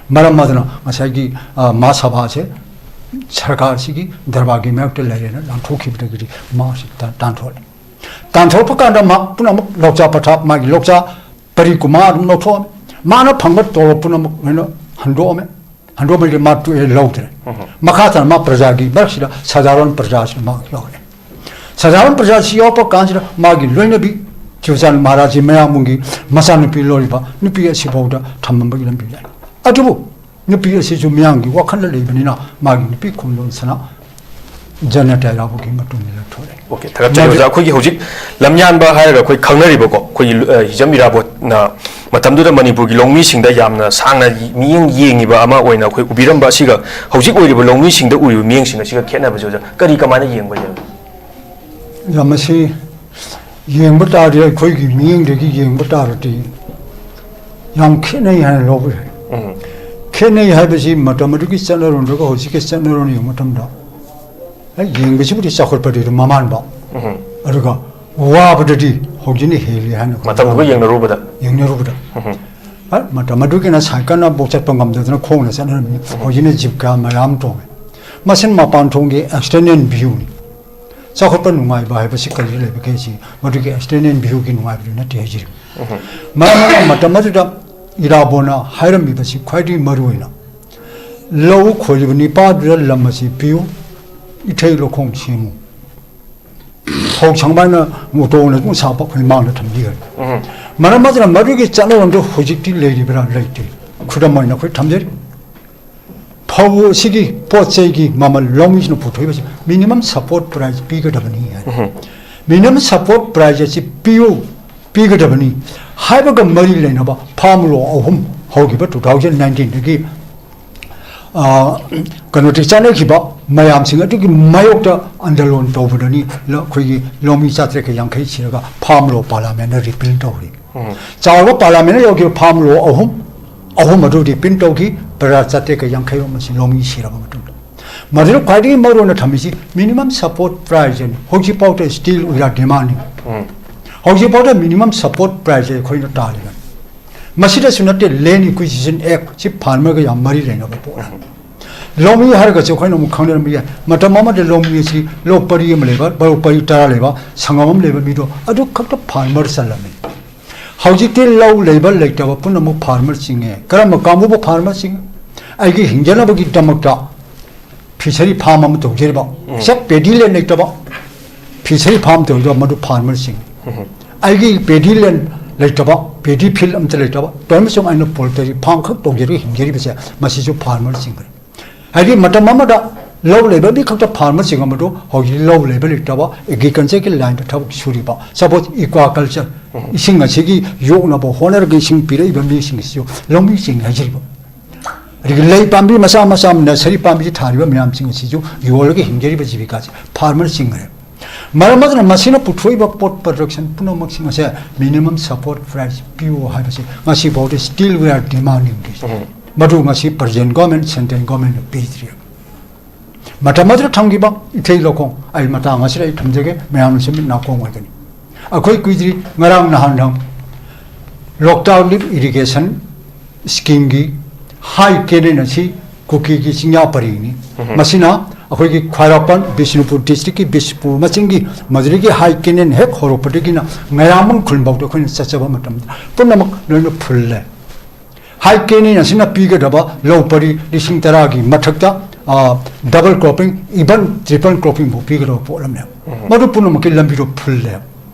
ꯃꯔꯝ ꯑꯗꯨꯅ ꯉꯁꯥꯏꯒꯤ, ꯑ, ꯃꯍꯥꯁꯚꯥ ꯑꯁꯦ ꯁꯔꯀꯥꯔꯁꯤꯒꯤ ꯗꯔꯕꯥꯔꯒꯤ ꯃꯥꯌꯣꯛꯇ ꯂꯩꯔꯦꯅ ꯂꯥꯟꯊꯣꯛꯈꯤꯕꯗꯒꯤꯗꯤ ꯃꯥ ꯑꯁꯤ ꯇꯥ-, ꯇꯥꯟꯊꯣꯛꯂꯦ꯫ ꯇꯥꯟꯊꯣꯔꯛꯄ ꯀꯥꯟꯗ ꯃꯥ ꯄꯨꯝꯅꯃꯛ ꯂꯧꯆꯥ ꯄꯊꯥꯞ, ꯃꯥꯒꯤ ꯂꯧꯆꯥ ꯄꯔꯤ ꯀꯨꯃꯥ ꯑꯗꯨꯝ ꯂꯧꯊꯣꯛꯑꯝꯃꯦ꯫ ꯃꯥꯅ ꯐꯪꯕ ꯇꯣꯂꯣꯞ ꯄꯨꯝꯅꯃꯛ ꯂꯣꯏꯅ ꯍꯟꯗꯣꯛꯑꯝꯃꯦ꯫ ꯍꯟꯗꯣꯛꯑꯝꯕꯗꯒꯤ ꯃꯥ ꯇꯣꯛꯑꯦ, ꯂꯧꯗ꯭ꯔꯦ꯫ ꯃꯈꯥ ꯇꯥꯅ ꯃꯥ ꯄ꯭ꯔꯖꯥꯒꯤ ꯃꯔꯛꯁꯤꯗ ꯁꯥꯙꯥꯔꯟ ꯄ꯭ꯔꯖꯥꯁꯤꯗ ꯃꯥ ꯌꯥꯎꯔꯦ꯫ ꯁꯥꯙꯥꯔꯟ ꯄ꯭ꯔꯖꯥꯁꯤ ꯌꯥꯎꯔꯛꯄ ꯀꯥꯟꯁꯤꯗ ꯃꯥꯒꯤ ꯂꯣꯏꯅꯕꯤ ꯆꯨꯔꯆꯥꯟ ꯃꯍꯥꯔꯥꯖꯒꯤ ꯃꯌꯥꯝꯕꯨꯡꯒꯤ ꯃꯆꯥꯅꯨꯄꯤ ꯂꯧꯔꯤꯕ ꯅꯨꯄꯤ ꯑꯁꯤꯐꯥꯎꯗ ꯊꯝꯃꯝꯕꯒꯤ ꯂꯝꯕꯤ ꯂꯩ꯫ ꯑꯗꯨꯕꯨ ꯅꯨꯄꯤ ꯑꯁꯤꯁꯨ ꯃꯤꯌꯥꯝꯒꯤ ꯋꯥꯈꯜꯗ ꯂꯩꯕꯅꯤꯅ ꯃꯥꯒꯤ ꯅꯨꯄꯤ ꯈꯣꯝꯂꯣꯟꯁꯅ ꯖꯅꯇꯥ ꯏꯔꯥꯕꯣꯠꯀꯤ ꯃꯇꯨꯡ ꯏꯟꯅ ꯊꯣꯛꯂꯛꯑꯦ꯫ ꯑꯣꯀꯦ, ꯊꯥꯒꯠꯆꯔꯤ ꯃꯗꯨ ꯑꯣꯖꯥ꯫ ꯑꯩꯈꯣꯏꯒꯤ ꯍꯧꯖꯤꯛ ꯂꯝꯌꯥꯟꯕ ꯍꯥꯏꯔꯒ ꯑꯩꯈꯣꯏ ꯈꯪꯅꯔꯤꯕꯀꯣ, ꯑꯩꯈꯣꯏꯒꯤ, ꯑ, ꯍꯤꯖꯝ ꯏꯔꯥꯕꯣꯠꯅ ꯃꯇꯝꯗꯨꯗ ꯃꯅꯤꯄꯨꯔꯒꯤ ꯂꯧꯃꯤꯁꯤꯡꯗ ꯌꯥꯝꯅ ꯁꯥꯡꯅ ꯃꯤꯠꯌꯦꯡ ꯌꯦꯡꯉꯤꯕ ꯑꯃ ꯑꯣꯏꯅ ꯑꯩꯈꯣꯏ ꯎꯕꯤꯔꯝꯕ ꯑꯁꯤꯒ ꯍꯧꯖꯤꯛ ꯑꯣꯏꯔꯤꯕ ꯂꯧꯃꯤꯁꯤꯡꯗ ꯎꯔꯤꯕ ꯃꯤꯠꯌꯦꯡꯁꯤꯡ ꯑꯁꯤꯒ ꯈꯦꯠꯅꯕꯁꯦ ꯑꯣꯖꯥ ꯀꯔꯤ, ꯀꯃꯥꯏꯅ ꯌꯦꯡꯕ ꯌꯥꯏ? ꯌꯥꯝ ꯃꯁꯤ ꯌꯦꯡꯕ ꯇꯥꯔꯗꯤ, ꯑꯩꯈꯣꯏꯒꯤ ꯃꯤꯠꯌꯦꯡꯗꯒꯤ ꯌꯦꯡꯕ ꯇꯥꯔꯗꯤ ꯌꯥꯝ ꯈꯦꯠꯅꯩ ꯍꯥꯏꯅ ꯂꯧꯕ ꯌꯥꯏ꯫ ꯎꯝ꯫ ꯈꯦꯠꯅꯩ ꯍꯥꯏꯕꯁꯤ ꯃꯇꯝ ꯑꯗꯨꯒꯤ ꯆꯠꯅꯔꯣꯟꯗꯨꯒ ꯍꯧꯖꯤꯛꯀꯤ ꯆꯠꯅꯔꯣꯟ ꯌꯦꯡꯕ ꯃꯇꯝꯗ, ꯍꯦꯛ ꯌꯦꯡꯕꯁꯤꯕꯨꯗꯤ ꯆꯥꯎꯈꯠꯄꯗꯤ ꯑꯗꯨꯝ ꯃꯃꯥꯟꯕ, ꯎꯝ꯫ ꯑꯗꯨꯒ ꯋꯥꯕꯗꯗꯤ ꯍꯧꯖꯤꯛꯅ ꯍꯦꯜꯂꯤ ꯍꯥꯏꯅ ꯑꯩꯈꯣꯏ ꯃꯇꯝꯗꯨꯒ ꯌꯦꯡꯅꯔꯨꯕꯗ? ꯌꯦꯡꯅꯔꯨꯕꯗ꯫ ꯎꯝ꯫ ꯑ, ꯃꯇꯝ ꯑꯗꯨꯒꯤꯅ ꯁꯥꯏꯀꯜꯅꯐꯥꯎ ꯆꯠꯄ ꯉꯝꯗꯗꯅ ꯈꯣꯡꯅ ꯆꯠꯅꯔꯝꯃꯤ꯫ ꯎꯝ꯫ ꯍꯧꯖꯤꯛꯅ ꯖꯤꯞꯀꯥ ꯃꯌꯥꯝ ꯇꯣꯡꯉꯦ꯫ ꯃꯁꯤꯅ ꯃꯄꯥꯟ ꯊꯣꯡꯒꯤ external viewꯅꯤ꯫ ꯆꯥꯎꯈꯠꯄ ꯅꯨꯡꯉꯥꯏꯕ ꯍꯥꯏꯕꯁꯤ ꯀꯔꯤ ꯂꯩꯕꯒꯦ ꯁꯤ? ꯃꯗꯨꯒꯤ external viewꯒꯤ ꯅꯨꯡꯉꯥꯏꯕꯗꯨ ꯅꯠꯇꯦ ꯍꯥꯏꯖꯔꯤ꯫ ꯎꯝ꯫ ꯃꯔꯝ ꯑꯗꯨꯅ ꯃꯇꯝ ꯑꯗꯨꯗ ꯏꯔꯥꯕꯣꯠꯅ ꯍꯥꯏꯔꯝꯃꯤꯕꯁꯤ ꯈ꯭ꯋꯥꯏꯗꯒꯤ ꯃꯔꯨ ꯑꯣꯏꯅ, "ꯂꯧ ꯈꯣꯏꯔꯤꯕ ꯅꯤꯄꯥꯗꯨꯗ ꯂꯝ ꯑꯁꯤ ꯄꯤꯌꯨ, ꯏꯊꯩ ꯂꯧꯈꯣꯡ ꯁꯦꯝꯃꯨ"꯫ ꯐꯧ ꯁꯪꯕꯥꯏꯅ ꯃꯣꯇꯣꯔꯅ ꯑꯗꯨꯝ ꯁꯥꯕ ꯑꯩꯈꯣꯏ ꯃꯥꯡꯗ ꯊꯝꯕꯤꯈ꯭ꯔꯦ꯫ ꯎꯝ꯫ ꯃꯔꯝ ꯑꯗꯨꯅ ꯃꯗꯨꯒꯤ ꯆꯠꯅꯔꯣꯝꯗꯣ ꯍꯧꯖꯤꯛꯇꯤ ꯂꯩꯔꯤꯕ꯭ꯔꯥ? ꯂꯩꯇꯦ꯫ ꯈꯨꯗꯝ ꯑꯣꯏꯅ ꯑꯩꯈꯣꯏ ꯊꯝꯖꯔꯤ꯫ ꯐꯧ ꯑꯁꯤꯒꯤ ꯄꯣꯠ ꯆꯩꯒꯤ ꯃꯃꯜ ꯂꯧꯃꯤꯁꯤꯅ ꯄꯨꯊꯣꯛꯏꯕꯁꯤ minimum support price ꯄꯤꯒꯗꯕꯅꯤ ꯍꯥꯏ꯫ ꯎꯝ꯫ Minimum support price ꯑꯁꯤ ꯄꯤꯌꯨ, ꯄꯤꯒꯗꯕꯅꯤ ꯍꯥꯏꯕꯒ ꯃꯔꯤ ꯂꯩꯅꯕ farm law ꯑꯍꯨꯝ ꯍꯧꯈꯤꯕ two thousand nineteenꯗꯒꯤ, ꯑ, ꯀꯩꯅꯣꯗꯒꯤ ꯆꯠꯅꯈꯤꯕ ꯃꯌꯥꯝꯁꯤꯡ ꯑꯗꯨꯒꯤ ꯃꯥꯌꯣꯛꯇ ꯑꯟꯗꯂꯣꯟ ꯇꯧꯕꯗꯅꯤ ꯂ-, ꯑꯩꯈꯣꯏꯒꯤ ꯂꯧꯃꯤ ꯆꯥꯇ꯭ꯔꯦꯠꯀ ꯌꯥꯡꯈꯩ ꯁꯤꯔꯒ farm law parliamentꯅ repeal ꯇꯧꯔꯤ꯫ ꯎꯝ꯫ ꯆꯥꯎꯔꯕ parliamentꯅ ꯂꯧꯈꯤꯕ farm law ꯑꯍꯨꯝ, ꯑꯍꯨꯝ ꯑꯗꯨ repeal ꯇꯧꯈꯤ꯫ ꯄ꯭ꯔꯖꯥ ꯆꯥꯇ꯭ꯔꯦꯠꯀ ꯌꯥꯡꯈꯩ ꯑꯃꯁꯤ ꯂꯧꯃꯤ ꯁꯤꯔꯕ ꯃꯇꯨꯡꯗ꯫ ꯃꯗꯨꯗ ꯈ꯭ꯋꯥꯏꯗꯒꯤ ꯃꯔꯨꯑꯣꯏꯅ ꯊꯝꯃꯤꯁꯤ minimum support price ꯅꯤ꯫ ꯍꯧꯖꯤꯛꯐꯥꯎꯗ still we are demanding꯫ Um. ꯍꯧꯖꯤꯛꯐꯥꯎꯗ minimum support price ꯑꯩꯈꯣꯏꯅ ꯇꯥꯜꯂꯤꯕꯅꯤ꯫ ꯃꯁꯤꯗꯁꯨ ꯅꯠꯇꯦ, Land Acquisition Act ꯁꯤ farmer ꯒ ꯌꯥꯝ ꯃꯔꯤ ꯂꯩꯅꯕ ꯄꯣꯠꯅꯤ꯫ ꯎꯝ꯫ ꯂꯧꯃꯤ ꯍꯥꯏꯔꯒꯁꯨ ꯑꯩꯈꯣꯏꯅ ꯑꯃꯨꯛ ꯈꯪꯅꯔꯝꯕ ꯌꯥꯏ, ꯃꯇꯝ ꯑꯃꯗ ꯂꯧꯃꯤ ꯑꯁꯤ ꯂꯧ ꯄꯔꯤ ꯑꯃ ꯂꯩꯕ, ꯂꯧ ꯄꯔꯤ ꯇꯔꯥ ꯂꯩꯕ, ꯁꯪꯒꯝ ꯑꯃ ꯂꯩꯕ ꯃꯤꯗꯣ ꯑꯗꯨ ꯈꯛꯇ farmer ꯆꯜꯂꯝꯃꯤ꯫ ꯍꯧꯖꯤꯛꯇꯤ ꯂꯧ ꯂꯩꯕ ꯂꯩꯇꯕ ꯄꯨꯝꯅꯃꯛ farmer ꯆꯤꯡꯉꯦ꯫ ꯀꯔꯝꯕ ꯀꯥꯡꯕꯨꯕꯨ farmer ꯆꯤꯡꯉꯤ? ꯑꯩꯒꯤ ꯍꯤꯡꯖꯅꯕꯒꯤꯗꯃꯛꯇ fishery farm ꯑꯃ ꯇꯧꯖꯔꯤꯕ, ꯎꯝ꯫ Except paddy land ꯂꯩꯇꯕ, fishery farm ꯇꯧꯔꯤꯕ ꯃꯗꯨ farmer ꯁꯤꯡ꯫ ꯎꯝ꯫ ꯑꯩꯒꯤ paddy land ꯂꯩꯇꯕ, paddy field ꯑꯝꯇ ꯂꯩꯇꯕ, ꯇꯧꯔꯤꯕꯁꯤꯡ ꯑꯩꯅ poultry farm ꯈꯛ ꯇꯧꯖꯔꯒ ꯍꯤꯡꯖꯔꯤꯕꯁꯦ, ꯃꯁꯤꯁꯨ farmer ꯁꯤꯡꯅꯤ꯫ ꯍꯥꯏꯗꯤ ꯃꯇꯝ ꯑꯃꯗ ꯂꯧ ꯂꯩꯕ ꯃꯤ ꯈꯛꯇ farmer ꯁꯤꯡ ꯑꯃꯗꯨ ꯍꯧꯖꯤꯛ ꯂꯧ ꯂꯩꯕ ꯂꯩꯇꯕ, agriculture ꯒꯤ line ꯗ ꯊꯕꯛ ꯁꯨꯔꯤꯕ, suppose aquaculture, ꯎꯝ꯫ ꯏꯁꯤꯡ ꯑꯁꯤꯒꯤ ꯌꯣꯛꯅꯕ ꯍꯣꯠꯅꯔꯒ ꯏꯁꯤꯡ ꯄꯤꯔꯛꯏꯕ ꯃꯤꯁꯤꯡ ꯑꯁꯤꯁꯨ ꯂꯧꯃꯤꯁꯤꯡ ꯍꯥꯏꯖꯔꯤꯕ꯫ ꯑꯗꯒꯤ ꯂꯩ ꯄꯥꯝꯕꯤ ꯃꯆꯥ ꯃꯆꯥ, nursery ꯄꯥꯝꯕꯤ ꯊꯥꯔꯤꯕ ꯃꯌꯥꯝꯁꯤꯡ ꯑꯁꯤꯁꯨ ꯌꯣꯜꯂꯒ ꯍꯤꯡꯖꯔꯤꯕ ꯖꯤꯕꯤꯀꯥꯁꯤ farmer ꯁꯤꯡ ꯍꯥꯏꯔꯦ꯫ ꯃꯔꯝ ꯑꯗꯨꯅ ꯃꯁꯤꯅ ꯄꯨꯊꯣꯛꯏꯕ ꯄꯣꯠ production ꯄꯨꯝꯅꯃꯛꯁꯤꯡ ꯑꯁꯦ minimum support price ꯄꯤꯌꯨ ꯍꯥꯏꯕꯁꯤ ꯉꯁꯤꯐꯥꯎꯗ still we are demanding this꯫ ꯎꯝ꯫ ꯃꯗꯨ ꯉꯁꯤ present government, central government ꯅ ꯄꯤꯗ꯭ꯔꯤ꯫ ꯃꯇꯝ ꯑꯗꯨꯗ ꯊꯝꯈꯤꯕ ꯏꯊꯩ ꯂꯧꯈꯣꯡ, ꯑꯩ ꯃꯇꯥꯡ ꯑꯁꯤꯗ ꯑꯩ ꯊꯝꯖꯒꯦ, ꯃꯌꯥꯝꯅꯁꯨ ꯃꯤꯠ ꯅꯥꯀꯣꯡ ꯑꯣꯏꯒꯅꯤ꯫ ꯑꯩꯈꯣꯏ ꯀꯨꯏꯗ꯭ꯔꯤ, ꯉꯔꯥꯡ ꯅꯍꯥꯟꯗꯪ ꯂꯣꯛꯇꯥꯛ lift irrigation scheme ꯒꯤ high canal ꯑꯁꯤ ꯀꯨꯀꯤꯒꯤ ꯆꯤꯡꯌꯥ ꯄꯔꯤꯡꯅꯤ꯫ ꯎꯝ꯫ ꯃꯁꯤꯅ ꯑꯩꯈꯣꯏꯒꯤ ꯈ꯭ꯋꯥꯏꯔꯥꯛꯄꯝ, ꯕꯤꯁꯅꯨꯄꯨꯔ district ꯀꯤ ꯕꯤꯁꯅꯨꯄꯨꯔ ꯃꯆꯤꯟꯒꯤ ꯃꯗꯨꯗꯒꯤ high canal ꯍꯦꯛ ꯍꯧꯔꯛꯄꯗꯒꯤꯅ ꯉꯥꯌꯥꯝꯕꯨꯡ ꯈꯨꯜ ꯐꯥꯎꯗ ꯑꯩꯈꯣꯏꯅ ꯆꯠꯆꯕ ꯃꯇꯝꯗ ꯄꯨꯝꯅꯃꯛ ꯂꯣꯏꯅ ꯐꯨꯜꯂꯦ꯫ High canal ꯑꯁꯤꯅ ꯄꯤꯒꯗꯕ ꯂꯧ ꯄꯔꯤ ꯂꯤꯁꯤꯡ ꯇꯔꯥꯒꯤ ꯃꯊꯛꯇ, ꯑ, double cropping, even triple cropping ꯐꯥꯎ ꯄꯤꯒꯗꯕ ꯄꯣꯠ ꯑꯃꯅꯦꯕ꯫ ꯎꯝ꯫ ꯃꯗꯨ ꯄꯨꯝꯅꯃꯛꯀꯤ ꯂꯝꯕꯤꯗꯣ ꯐꯨꯜꯂꯦꯕ꯫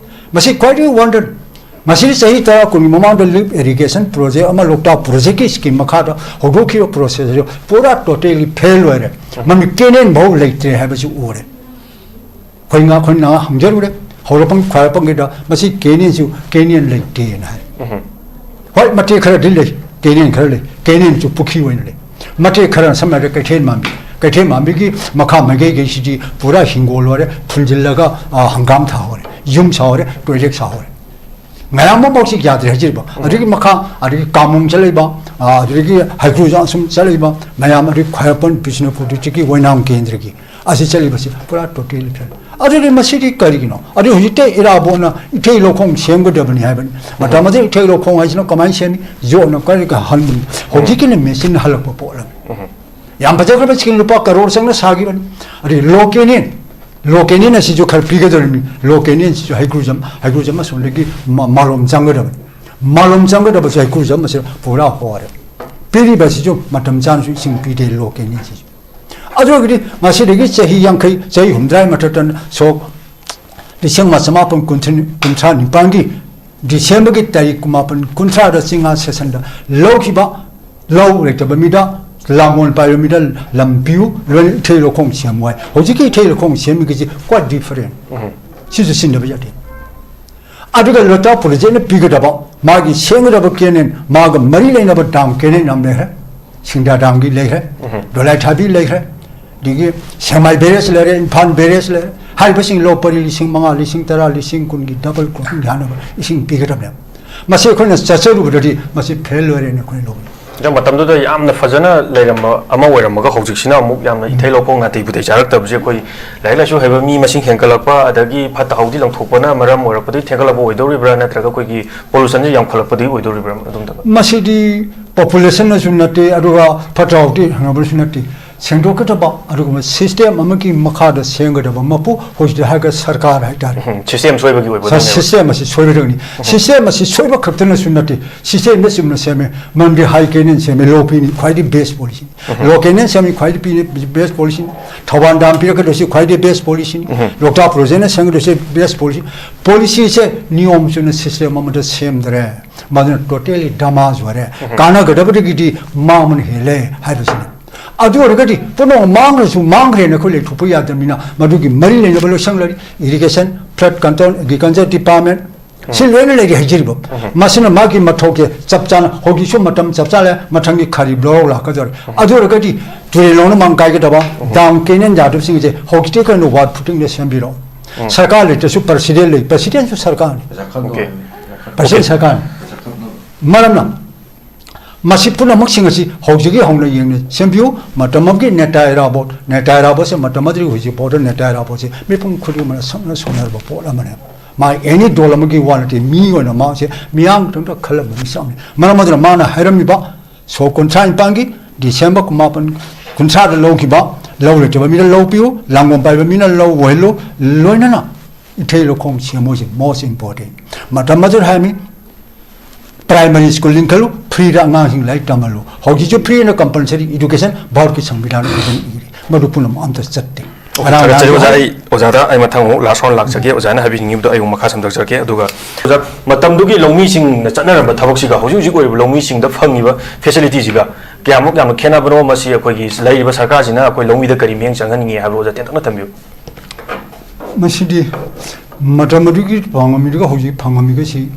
ꯃꯁꯤ ꯈ꯭ꯋꯥꯏꯗꯒꯤ wonder꯫ ꯃꯁꯤ ꯆꯍꯤ ꯇꯔꯥ ꯀꯨꯟꯒꯤ ꯃꯃꯥꯡꯗ lift irrigation project ꯑꯃ ꯂꯣꯛꯇꯥꯛ project ꯀꯤ scheme ꯃꯈꯥꯗ ꯍꯧꯗꯣꯛꯈꯤꯕ process ꯑꯗꯨ ꯄꯨꯔꯥ totally fail ꯑꯣꯏꯔꯦ꯫ ꯃꯃꯤ canal ꯐꯥꯎ ꯂꯩꯇ꯭ꯔꯦ ꯍꯥꯏꯕꯁꯤ ꯎꯔꯦ꯫ ꯑꯩꯈꯣꯏ ꯉꯥ, ꯑꯩꯈꯣꯏꯅ ꯍꯪꯖꯔꯨꯔꯦ, ꯍꯧꯔꯛꯐꯝ ꯈ꯭ꯋꯥꯏꯔꯥꯛꯄꯝꯒꯤꯗ, ꯃꯁꯤ canal ꯁꯨ canal ꯂꯩꯇꯦꯅ ꯍꯥꯏ꯫ ꯎꯝ꯫ ꯍꯣꯏ, ꯃꯇꯦꯛ ꯈꯔꯗꯤ ꯂꯩ, canal ꯈꯔ ꯂꯩ, canal ꯁꯨ ꯄꯨꯈ꯭ꯔꯤ ꯑꯣꯏꯅ ꯂꯩ꯫ ꯃꯇꯦꯛ ꯈꯔ ꯁꯝꯅ ꯍꯥꯏꯔꯕꯗ ꯀꯩꯊꯦꯜ ꯃꯥꯟꯕꯤ, ꯀꯩꯊꯦꯜ ꯃꯥꯟꯕꯤꯒꯤ ꯃꯈꯥ ꯃꯥꯏꯀꯩꯈꯩꯁꯤꯗꯤ ꯄꯨꯔꯥ ꯍꯤꯡꯒꯣꯜ ꯑꯣꯏꯔꯦ, ꯐꯨꯟꯖꯤꯜꯂꯒ, ꯑ, ꯍꯪꯒꯥꯝ ꯊꯥꯍꯧꯔꯦ, ꯌꯨꯝ ꯁꯥꯍꯧꯔꯦ, toilet ꯁꯥꯍꯧꯔꯦ꯫ ꯃꯌꯥꯝ ꯑꯃꯃꯛꯁꯤ ꯌꯥꯗ꯭ꯔꯦ ꯍꯥꯏꯖꯔꯤꯕ꯫ ꯑꯗꯨꯒꯤ ꯃꯈꯥ ꯑꯗꯨꯗꯒꯤ ꯀꯥꯃꯣꯡ ꯆꯠꯂꯛꯏꯕ, ꯑꯗꯨꯗꯒꯤ ꯍꯩꯀ꯭ꯔꯨꯖꯥ ꯑꯁꯨꯝ ꯆꯠꯂꯛꯏꯕ ꯃꯌꯥꯝ, ꯑꯗꯨꯗꯒꯤ ꯈ꯭ꯋꯥꯏꯔꯥꯛꯄꯝ ꯕꯤꯁꯅꯨꯄꯨꯔ ꯗꯤꯁꯇ꯭ꯔꯤꯛꯀꯤ ꯑꯣꯏꯅꯥꯝ ꯀꯦꯟꯗ꯭ꯔꯒꯤ ꯑꯁꯤ ꯆꯠꯂꯤꯕꯁꯤ ꯄꯨꯔꯥ totally fail꯫ ꯑꯗꯨꯗꯤ ꯃꯁꯤꯗꯤ ꯀꯔꯤꯒꯤꯅꯣ? ꯑꯗꯨ ꯍꯧꯖꯤꯛꯇ ꯏꯔꯥꯕꯣꯠꯅ ꯏꯊꯩ ꯂꯧꯈꯣꯡ ꯁꯦꯝꯒꯗꯕꯅꯤ ꯍꯥꯏꯕꯅꯤ꯫ ꯃꯇꯝ ꯑꯗꯨꯗ ꯏꯊꯩ ꯂꯧꯈꯣꯡ ꯍꯥꯏꯁꯤꯅ ꯀꯃꯥꯏꯅ ꯁꯦꯝꯃꯤ? ꯌꯣꯠꯅ ꯀꯔꯤꯒ ꯍꯟꯕꯅꯤ꯫ ꯍꯧꯖꯤꯛꯀꯤꯅ ꯃꯦꯆꯤꯟꯅ ꯍꯜꯂꯛꯄ ꯄꯣꯠ ꯑꯃꯅꯤ꯫ ꯌꯥꯝ ꯐꯖꯈ꯭ꯔꯕ ꯁ꯭ꯀꯤꯝ, ꯂꯨꯄꯥ ꯀꯔꯣꯔ ꯆꯪꯅ ꯁꯥꯈꯤꯕꯅꯤ꯫ ꯑꯗꯨꯗꯤ ꯂꯣ ꯀꯦꯅꯤꯌꯟ, ꯂꯣ ꯀꯦꯅꯤꯌꯟ ꯑꯁꯤꯁꯨ ꯈꯔ ꯄꯤꯒꯗꯧꯔꯤꯕꯅꯤ꯫ ꯂꯣ ꯀꯦꯅꯤꯌꯟꯁꯤꯁꯨ ꯍꯩꯀ꯭ꯔꯨꯖꯝ, ꯍꯩꯀ꯭ꯔꯨꯖꯝ ꯑꯁꯣꯝꯗꯒꯤ ꯃ-, ꯃꯥꯂꯣꯝ ꯆꯪꯒꯗꯕꯅꯤ꯫ ꯃꯥꯂꯣꯝ ꯆꯪꯒꯗꯕꯁꯨ ꯍꯩꯀ꯭ꯔꯨꯖꯝ ꯑꯁꯤ ꯄꯨꯔꯥ ꯍꯣꯔꯦ꯫ ꯄꯤꯔꯤꯕꯁꯤꯁꯨ ꯃꯇꯝ ꯆꯥꯅꯁꯨ ꯏꯁꯤꯡ ꯄꯤꯗꯦ ꯂꯣ ꯀꯦꯅꯤꯌꯟꯁꯤꯁꯨ꯫ ꯑꯗꯨ ꯑꯣꯏꯔꯒꯗꯤ ꯉꯁꯤꯗꯒꯤ ꯆꯍꯤ ꯌꯥꯡꯈꯩ, ꯆꯍꯤ ꯍꯨꯝꯗ꯭ꯔꯥ ꯃꯊꯛꯇ ꯁꯣꯛ ꯂꯤꯁꯤꯡ ꯑꯃ ꯆꯃꯥꯄꯟ ꯀꯨꯟꯊ꯭ꯔꯥ, ꯀꯨꯟꯊ꯭ꯔꯥ ꯅꯤꯄꯥꯟꯒꯤ ꯗꯤꯁꯦꯝꯕꯔꯒꯤ ꯇꯥꯔꯤꯛ ꯀꯨꯟꯃꯥꯄꯟ, ꯀꯨꯟꯊ꯭ꯔꯥꯗ ꯆꯤꯡꯉꯥ ꯁꯦꯁꯟꯗ ꯂꯧꯈꯤꯕ ꯂꯧ ꯂꯩꯇꯕ ꯃꯤꯗ, ꯂꯥꯡꯒꯣꯜ ꯄꯥꯏꯕ ꯃꯤꯗ ꯂꯝ ꯄꯤꯌꯨ, ꯂꯣꯏꯅ ꯏꯊꯩ ꯂꯧꯈꯣꯡ ꯁꯦꯝꯃꯨ ꯍꯥꯏ꯫ ꯍꯧꯖꯤꯛꯀꯤ ꯏꯊꯩ ꯂꯧꯈꯣꯡ ꯁꯦꯝꯃꯤꯒꯤꯁꯤ quite different꯫ ꯎꯝ꯫ ꯁꯤꯁꯨ ꯁꯤꯟꯗꯕ ꯌꯥꯗꯦ꯫ ꯑꯗꯨꯒ ꯂꯣꯛꯇꯥꯛ ꯄ꯭ꯔꯣꯖꯦꯛꯅ ꯄꯤꯒꯗꯕ, ꯃꯥꯒꯤ ꯁꯦꯝꯒꯗꯕ ꯀꯦꯅꯦꯜ, ꯃꯥꯒ ꯃꯔꯤ ꯂꯩꯅꯕ ꯗꯥꯝ ꯀꯦꯅꯦꯜ ꯌꯥꯝ ꯂꯩꯈ꯭ꯔꯦ꯫ ꯁꯤꯡꯗꯥ ꯗꯥꯝꯒꯤ ꯂꯩꯈ꯭ꯔꯦ, ꯎꯝ꯫ ꯗꯣꯂꯥꯏ ꯊꯥꯕꯤ ꯂꯩꯈ꯭ꯔꯦ, ꯑꯗꯒꯤ ꯁꯦꯛꯃꯥꯏ ꯕꯦꯔꯦꯖ ꯂꯩꯔꯦ, ꯏꯝꯐꯥꯜ ꯕꯦꯔꯦꯖ ꯂꯩꯔꯦ꯫ ꯍꯥꯏꯔꯤꯕꯁꯤꯡ ꯂꯣꯛ ꯄꯔꯤ ꯂꯤꯁꯤꯡ ꯃꯉꯥ, ꯂꯤꯁꯤꯡ ꯇꯔꯥ, ꯂꯤꯁꯤꯡ ꯀꯨꯟꯒꯤ ꯗꯕꯜ ꯀ꯭ꯔꯣꯞꯄꯤꯡ ꯌꯥꯅꯕ ꯏꯁꯤꯡ ꯄꯤꯒꯗꯕꯅꯦꯕ꯫ ꯃꯁꯤ ꯑꯩꯈꯣꯏꯅ ꯆꯠꯆꯔꯨꯕꯗꯗꯤ ꯃꯁꯤ ꯐꯦꯜ ꯑꯣꯏꯔꯦꯅ ꯑꯩꯈꯣꯏꯅ ꯂꯧꯏ꯫ ꯑꯗꯣ ꯃꯇꯝꯗꯨꯗ ꯌꯥꯝꯅ ꯐꯖꯅ ꯂꯩꯔꯝꯕ ꯑꯃ ꯑꯣꯏꯔꯝꯃꯒ ꯍꯧꯖꯤꯛꯁꯤꯅ ꯑꯃꯨꯛ ꯌꯥꯝꯅ ꯎꯝ꯫ ꯏꯊꯩ ꯂꯧꯈꯣꯡ ꯅꯥꯇꯩ ꯄꯨꯇꯩ ꯆꯥꯔꯛꯇꯕꯁꯦ ꯑꯩꯈꯣꯏ ꯂꯥꯏꯔꯤꯛ ꯂꯥꯏꯁꯨ ꯍꯩꯕ ꯃꯤ ꯃꯁꯤꯡ ꯍꯦꯟꯒꯠꯂꯛꯄ ꯑꯗꯒꯤ ꯐꯠꯇ ꯍꯥꯎꯗꯤ ꯂꯪꯊꯣꯛꯄꯅ ꯃꯔꯝ ꯑꯣꯏꯔꯛꯄꯗꯒꯤ ꯊꯦꯡꯒꯠꯂꯛꯄ ꯑꯣꯏꯗꯧꯔꯤꯕ꯭ꯔꯥ, ꯅꯠꯇ꯭ꯔꯒ ꯑꯩꯈꯣꯏꯒꯤ ꯄꯣꯂꯨꯁꯟꯁꯦ ꯌꯥꯝꯈꯠꯂꯛꯄꯗꯒꯤ ꯑꯣꯏꯗꯧꯔꯤꯕ꯭ꯔꯥ? ꯑꯗꯣꯝꯗ ꯃꯁꯤꯗꯤ ꯄꯣꯄꯨꯂꯦꯁꯟꯅꯁꯨ ꯅꯠꯇꯦ, ꯑꯗꯨꯒ ꯐꯠꯇ ꯍꯥꯎꯗꯤ ꯍꯪꯅꯕꯁꯨ ꯅꯠꯇꯦ꯫ ꯁꯦꯡꯗꯣꯛꯀꯗꯕ ꯑꯗꯨꯒꯨꯝꯕ ꯁꯤꯁꯇꯦꯝ ꯑꯃꯒꯤ ꯃꯈꯥꯗ ꯁꯦꯝꯒꯗꯕ ꯃꯄꯨ ꯍꯧꯖꯤꯛꯇꯤ ꯍꯥꯏꯔꯒ ꯁꯔꯀꯥꯔ ꯍꯥꯏꯇꯥꯔꯦ꯫ ꯎꯝ, ꯁꯤꯁꯇꯦꯝ ꯁꯣꯏꯕꯒꯤ ꯑꯣꯏꯕ ꯁ-, ꯑꯗꯨꯝꯅꯦꯕ꯫ ꯁꯤꯁꯇꯦꯝ ꯑꯁꯤ ꯁꯣꯏꯕꯗꯒꯤꯅꯤ꯫ ꯎꯝ꯫ ꯁꯤꯁꯇꯦꯝ ꯑꯁꯤ ꯁꯣꯏꯕ ꯈꯛꯇꯅꯁꯨ ꯅꯠꯇꯦ, ꯁꯤꯁꯇꯦꯝꯗ ꯆꯨꯝꯅ ꯁꯦꯝꯃꯦ, ꯃꯔꯝꯗꯤ ꯍꯥꯏ ꯀꯦꯅꯦꯜ ꯁꯦꯝꯃꯦ, ꯂꯣꯛꯄꯤꯅꯤ ꯈ꯭ꯋꯥꯏꯗꯒꯤ ꯕꯦꯁ ꯄꯣꯂꯤꯁꯤꯅꯤ꯫ ꯎꯝ꯫ ꯂꯣ ꯀꯦꯅꯦꯜ ꯁꯦꯝꯃꯤ ꯈ꯭ꯋꯥꯏꯗꯒꯤ ꯄꯤꯅꯤ ꯕꯦꯁ ꯄꯣꯂꯤꯁꯤꯅꯤ꯫ ꯊꯧꯕꯥꯜ ꯗꯥꯝ ꯄꯤꯔꯛꯀꯗꯣꯏꯁꯤ ꯈ꯭ꯋꯥꯏꯗꯒꯤ ꯕꯦꯁ ꯄꯣꯂꯤꯁꯤꯅꯤ꯫ ꯎꯝ꯫ ꯂꯣꯛꯇꯥꯛ ꯄ꯭ꯔꯣꯖꯦꯛꯅ ꯁꯦꯝꯒꯗꯣꯏꯁꯤ ꯕꯦꯁ ꯄꯣꯂꯤꯁꯤ꯫ ꯄꯣꯂꯤꯁꯤꯁꯦ ꯅꯤꯌꯣꯝ ꯆꯨꯝꯅ ꯁꯤꯁꯇꯦꯝ ꯑꯃꯗ ꯁꯦꯝꯗ꯭ꯔꯦ꯫ ꯃꯗꯨꯅ ꯇꯣꯇꯦꯂꯤ ꯗꯃꯥꯖ ꯑꯣꯏꯔꯦ꯫ ꯎꯝ꯫ ꯀꯥꯟꯅꯒꯗꯕꯗꯒꯤꯗꯤ ꯃꯥꯡꯕꯅ ꯍꯦꯜꯂꯦ ꯍꯥꯏꯕꯁꯤꯅꯤ꯫ ꯑꯗꯨ ꯑꯣꯏꯔꯒꯗꯤ ꯄꯨꯝꯅꯃꯛ ꯃꯥꯡꯈ꯭ꯔꯁꯨ ꯃꯥꯡꯈ꯭ꯔꯦꯅ ꯑꯩꯈꯣꯏ ꯂꯩꯊꯣꯛꯄ ꯌꯥꯗꯕꯅꯤꯅ, ꯃꯗꯨꯒꯤ ꯃꯔꯤ ꯂꯩꯅꯕ ꯂꯣꯏꯁꯪ ꯂꯩꯔꯤ, irrigation, flood control, agriculture department, ꯁꯤ ꯎꯝ꯫ ꯂꯣꯏꯅ ꯂꯩꯔꯤ ꯍꯥꯏꯖꯔꯤꯕ꯫ ꯎꯝ꯫ ꯃꯁꯤꯅ ꯃꯥꯒꯤ ꯃꯊꯧꯁꯦ ꯆꯞ ꯆꯥꯅ ꯍꯧꯖꯤꯛꯁꯨ ꯃꯇꯝ ꯆꯞ ꯆꯥ ꯂꯩ, ꯃꯊꯪꯒꯤ ꯈꯔꯤꯕ ꯂꯧꯔꯣꯛ ꯂꯥꯛꯀꯗꯧꯔꯦ꯫ ꯎꯝ꯫ ꯑꯗꯨ ꯑꯣꯏꯔꯒꯗꯤ ꯇꯨꯔꯦꯜ ꯂꯣꯟꯅ ꯃꯥꯡ ꯀꯥꯏꯒꯗꯕ, ꯎꯝ꯫ ꯗꯥꯝ ꯀꯦꯅꯦꯜ ꯌꯥꯗꯕꯁꯤꯡꯁꯦ ꯍꯧꯖꯤꯛꯇꯤ ꯀꯩꯅꯣ ꯋꯥꯔꯗ ꯐꯨꯇꯤꯡꯗ ꯁꯦꯝꯕꯤꯔꯣ꯫ ꯎꯝ꯫ ꯁꯔꯀꯥꯔ ꯂꯩꯇ꯭ꯔꯁꯨ ꯄ꯭ꯔꯁꯤꯗꯦꯟ ꯂꯩ, ꯄ꯭ꯔꯁꯤꯗꯦꯟꯁꯨ ꯁꯔꯀꯥꯔꯅꯤ꯫ ꯑꯣꯀꯦ꯫ ꯄ꯭ꯔꯖꯦꯟ ꯁꯔꯀꯥꯔꯅꯤ꯫ ꯃꯔꯝꯅ ꯃꯁꯤ ꯄꯨꯝꯅꯃꯛꯁꯤꯡ ꯑꯁꯤ ꯍꯧꯖꯤꯛꯀꯤ ꯍꯧꯅ ꯌꯦꯡꯅ ꯁꯦꯝꯕꯤꯌꯨ꯫ ꯃꯇꯝ ꯑꯃꯒꯤ ꯅꯦꯇꯥ ꯏꯔꯥꯕꯣꯠ, ꯅꯦꯇꯥ ꯏꯔꯥꯕꯣꯠꯁꯦ ꯃꯇꯝ ꯑꯃꯗꯒꯤ ꯍꯧꯖꯤꯛ ꯐꯥꯎꯗ ꯅꯦꯇꯥ ꯏꯔꯥꯕꯣꯠꯁꯦ ꯃꯤꯄꯨꯝ ꯈꯨꯗꯤꯡꯃꯛꯅ ꯁꯛꯅ ꯁꯣꯟꯅꯔꯕ ꯄꯣꯠ ꯑꯃꯅꯦꯕ꯫ ꯃꯥ ꯑꯦꯅꯤ ꯗꯣꯜ ꯑꯃꯒꯤ ꯋꯥ ꯅꯠꯇꯦ, ꯃꯤ ꯑꯣꯏꯅ ꯃꯥꯁꯦ ꯃꯤꯌꯥꯝ ꯈꯛꯇꯪꯗ ꯈꯜꯂꯝꯕ ꯃꯤꯁꯛ ꯑꯃꯅꯤ꯫ ꯃꯔꯝ ꯑꯗꯨꯅ ꯃꯥꯅ ꯍꯥꯏꯔꯝꯃꯤꯕ ꯁꯣꯛ ꯀꯨꯟꯊ꯭ꯔꯥ ꯅꯤꯄꯥꯟꯒꯤ ꯗꯤꯁꯦꯝꯕꯔ ꯀꯨꯟꯃꯥꯄꯟ, ꯀꯨꯟꯊ꯭ꯔꯥꯗ ꯂꯧꯈꯤꯕ, ꯂꯧ ꯂꯩꯇꯕ ꯃꯤꯅ ꯂꯧ ꯄꯤꯌꯨ, ꯂꯥꯡꯒꯣꯜ ꯄꯥꯏꯕ ꯃꯤꯅ ꯂꯧ ꯑꯣꯏꯍꯜꯂꯨ, ꯂꯣꯏꯅꯅ ꯏꯊꯩ ꯂꯧꯈꯣꯡ ꯁꯦꯝꯃꯨꯁꯤ most important꯫ ꯃꯇꯝ ꯑꯗꯨꯗ ꯍꯥꯏꯔꯝꯃꯤ, ꯄ꯭ꯔꯥꯏꯃꯔꯤ ꯁ꯭ꯀꯨꯜ ꯂꯤꯡꯈꯠꯂꯨ, ꯐ꯭ꯔꯤꯗ ꯑꯉꯥꯡꯁꯤꯡ ꯂꯥꯏꯔꯤꯛ ꯇꯝꯍꯜꯂꯨ꯫ ꯍꯧꯖꯤꯛꯁꯨ ꯐ꯭ꯔꯤ ꯑꯦꯟ ꯀꯝꯄꯜꯁꯔꯤ ꯏꯗꯨꯀꯦꯁꯟ ꯚꯥꯔꯠꯀꯤ ꯁꯪꯕꯤꯙꯥꯟ ꯑꯗꯨꯗ ꯏꯔꯤ꯫ ꯃꯗꯨ ꯄꯨꯝꯅꯃꯛ ꯑꯝꯇ ꯆꯠꯇꯦ꯫ ꯑꯣꯀꯦ, ꯉꯔꯥꯡ ꯊꯥꯒꯠꯆꯔꯤ ꯑꯣꯖꯥ꯫ ꯅꯍꯥꯟ ꯑꯩ ꯑꯣꯖꯥꯗ ꯑꯩ ꯃꯊꯪ ꯑꯃꯨꯛ ꯂꯥꯁ ꯔꯥꯎꯟ ꯂꯥꯛꯆꯒꯦ, ꯑꯣꯖꯥꯅ ꯍꯥꯏꯕꯤꯅꯤꯡꯉꯤꯕꯗꯣ ꯑꯩ ꯑꯃꯨꯛ ꯃꯈꯥ ꯁꯝꯗꯣꯛꯆꯔꯛꯀꯦ꯫ ꯑꯗꯨꯒ ꯑꯣꯖꯥ, ꯃꯇꯝꯗꯨꯒꯤ ꯂꯧꯃꯤꯁꯤꯡꯅ ꯆꯠꯅꯔꯝꯕ ꯊꯕꯛꯁꯤꯒ ꯍꯧꯖꯤꯛ ꯍꯧꯖꯤꯛ ꯑꯣꯏꯔꯤꯕ ꯂꯧꯃꯤꯁꯤꯡꯗ ꯐꯪꯉꯤꯕ ꯐꯦꯁꯤꯂꯤꯇꯤꯁꯤꯒ ꯀꯌꯥꯃꯨꯛ ꯌꯥꯝꯅ ꯈꯦꯠꯅꯕꯅꯣ? ꯃꯁꯤ ꯑꯩꯈꯣꯏꯒꯤ ꯂꯩꯔꯤꯕ ꯁꯔꯀꯥꯔꯁꯤꯅ ꯑꯩꯈꯣꯏ ꯂꯧꯃꯤꯗ ꯀꯔꯤ ꯃꯤꯠꯌꯦꯡ ꯆꯪꯍꯟꯅꯤꯡꯉꯤ ꯍꯥꯏꯕꯗꯣ ꯑꯣꯖꯥ ꯇꯦꯟꯇꯛꯅ ꯊꯝꯕꯤꯌꯨ꯫ ꯃꯁꯤꯗꯤ ꯃꯇꯝ ꯑꯗꯨꯒꯤ ꯐꯪꯉꯝꯃꯤꯗꯨꯒ ꯍꯧꯖꯤꯛ ꯐꯪꯉꯝꯃꯤꯒꯁꯤ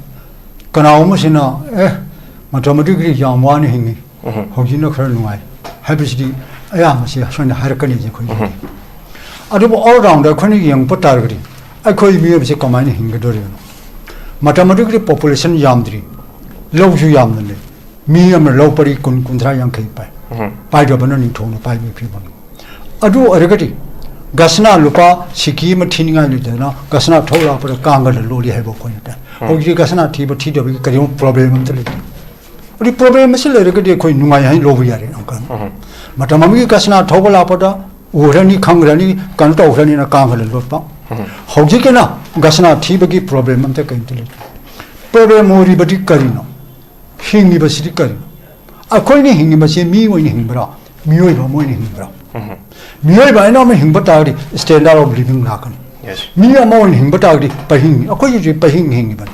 ꯀꯅꯥꯒꯨꯝꯕꯁꯤꯅ, "ꯑꯦ, ꯃꯇꯝ ꯑꯗꯨꯒꯤꯗꯤ ꯌꯥꯝ ꯋꯥꯅ ꯍꯤꯡꯉꯤ, ꯎꯝ꯫ ꯍꯧꯖꯤꯛꯅ ꯈꯔ ꯅꯨꯡꯉꯥꯏ" ꯍꯥꯏꯕꯁꯤꯗꯤ ꯑꯌꯥꯝꯕꯁꯤ ꯑꯁꯨꯃꯥꯏꯅ ꯍꯥꯏꯔꯛꯀꯅꯤ ꯑꯩꯈꯣꯏꯒꯤ꯫ ꯎꯝ꯫ ꯑꯗꯨꯕꯨ ꯑꯣꯜ ꯔꯥꯎꯟꯗ ꯑꯩꯈꯣꯏꯅ ꯌꯦꯡꯉꯛꯄ ꯇꯥꯔꯒꯗꯤ ꯑꯩꯈꯣꯏ ꯃꯤꯑꯣꯏꯕꯁꯤ ꯀꯃꯥꯏꯅ ꯍꯤꯡꯒꯗꯧꯔꯤꯕꯅꯣ? ꯃꯇꯝ ꯑꯗꯨꯒꯤꯗꯤ ꯄꯣꯄꯨꯂꯦꯁꯟ ꯌꯥꯝꯗ꯭ꯔꯤ, ꯂꯧꯁꯨ ꯌꯥꯝꯅ ꯂꯩ, ꯃꯤ ꯑꯃꯅ ꯂꯧ ꯄꯔꯤ ꯀꯨꯟ, ꯀꯨꯟꯊ꯭ꯔꯥ, ꯌꯥꯡꯈꯩ ꯄꯥꯏ꯫ ꯎꯝ꯫ ꯄꯥꯏꯗꯕꯅ ꯅꯤꯡꯊꯧꯅ ꯄꯥꯏꯕꯒꯤ ꯐꯤꯕꯝꯅꯤ꯫ ꯑꯗꯨ ꯑꯣꯏꯔꯒꯗꯤ ꯒꯁꯅꯥ ꯂꯨꯄꯥ ꯁꯤꯀꯤ ꯑꯃ ꯊꯤꯅꯤꯡꯉꯥꯏ ꯂꯩꯇꯗꯅ ꯒꯁꯅꯥ ꯊꯧ ꯂꯥꯛꯄꯗ ꯀꯥꯡꯒꯗ ꯂꯣꯜꯂꯤ ꯍꯥꯏꯕ ꯑꯩꯈꯣꯏꯅ ꯇꯥꯏ꯫ ꯎꯝ꯫ ꯍꯧꯖꯤꯛꯇꯤ ꯒꯁꯅꯥ ꯊꯤꯕ ꯊꯤꯗꯕꯒꯤ ꯀꯔꯤꯒꯨꯝꯕ ꯄ꯭ꯔꯣꯕ꯭ꯂꯦꯝ ꯑꯝꯇ ꯂꯩꯇꯦ꯫ ꯑꯗꯨꯗꯤ ꯄ꯭ꯔꯣꯕ꯭ꯂꯦꯝ ꯑꯁꯤ ꯂꯩꯔꯒꯗꯤ ꯑꯩꯈꯣꯏ ꯅꯨꯡꯉꯥꯏ ꯍꯥꯏꯅ ꯂꯧꯕ ꯌꯥꯔꯦ ꯑꯃꯨꯛꯀ꯫ ꯎꯝ꯫ ꯃꯇꯝ ꯑꯃꯒꯤ ꯒꯁꯅꯥ ꯊꯧꯕ ꯂꯥꯛꯄꯗ ꯎꯈ꯭ꯔꯅꯤ, ꯈꯪꯈ꯭ꯔꯅꯤ, ꯀꯩꯅꯣ ꯇꯧꯈ꯭ꯔꯅꯤꯅ ꯀꯥꯡꯒꯗ ꯂꯣꯠꯄ꯫ ꯎꯝ꯫ ꯍꯧꯖꯤꯛꯀꯤꯅ ꯒꯁꯅꯥ ꯊꯤꯕꯒꯤ ꯄ꯭ꯔꯣꯕ꯭ꯂꯦꯝ ꯑꯝꯇ ꯀꯔꯤꯝꯇ ꯂꯩꯇꯦ꯫ ꯄ꯭ꯔꯣꯕ꯭ꯂꯦꯝ ꯑꯣꯏꯔꯤꯕꯗꯤ ꯀꯔꯤꯅꯣ? ꯍꯤꯡꯉꯤꯕꯁꯤꯗꯤ ꯀꯔꯤꯅꯣ? ꯑꯩꯈꯣꯏꯅ ꯍꯤꯡꯉꯤꯕꯁꯤ ꯃꯤ ꯑꯣꯏꯅ ꯍꯤꯡꯕ꯭ꯔꯥ, ꯃꯤꯑꯣꯏꯕ ꯑꯃ ꯑꯣꯏꯅ ꯍꯤꯡꯕ꯭ꯔꯥ? ꯎꯝ꯫ ꯃꯤꯑꯣꯏꯕ ꯍꯥꯏꯅ ꯑꯃ ꯍꯤꯡꯕ ꯇꯥꯔꯒꯗꯤ standard of living ꯂꯥꯛꯀꯅꯤ꯫ Yes꯫ ꯃꯤ ꯑꯃ ꯑꯣꯏꯅ ꯍꯤꯡꯕ ꯇꯥꯔꯒꯗꯤ ꯄꯍꯤꯡ, ꯑꯩꯈꯣꯏ ꯍꯧꯖꯤꯛ ꯄꯍꯤꯡ ꯍꯤꯡꯉꯤꯕꯅꯤ꯫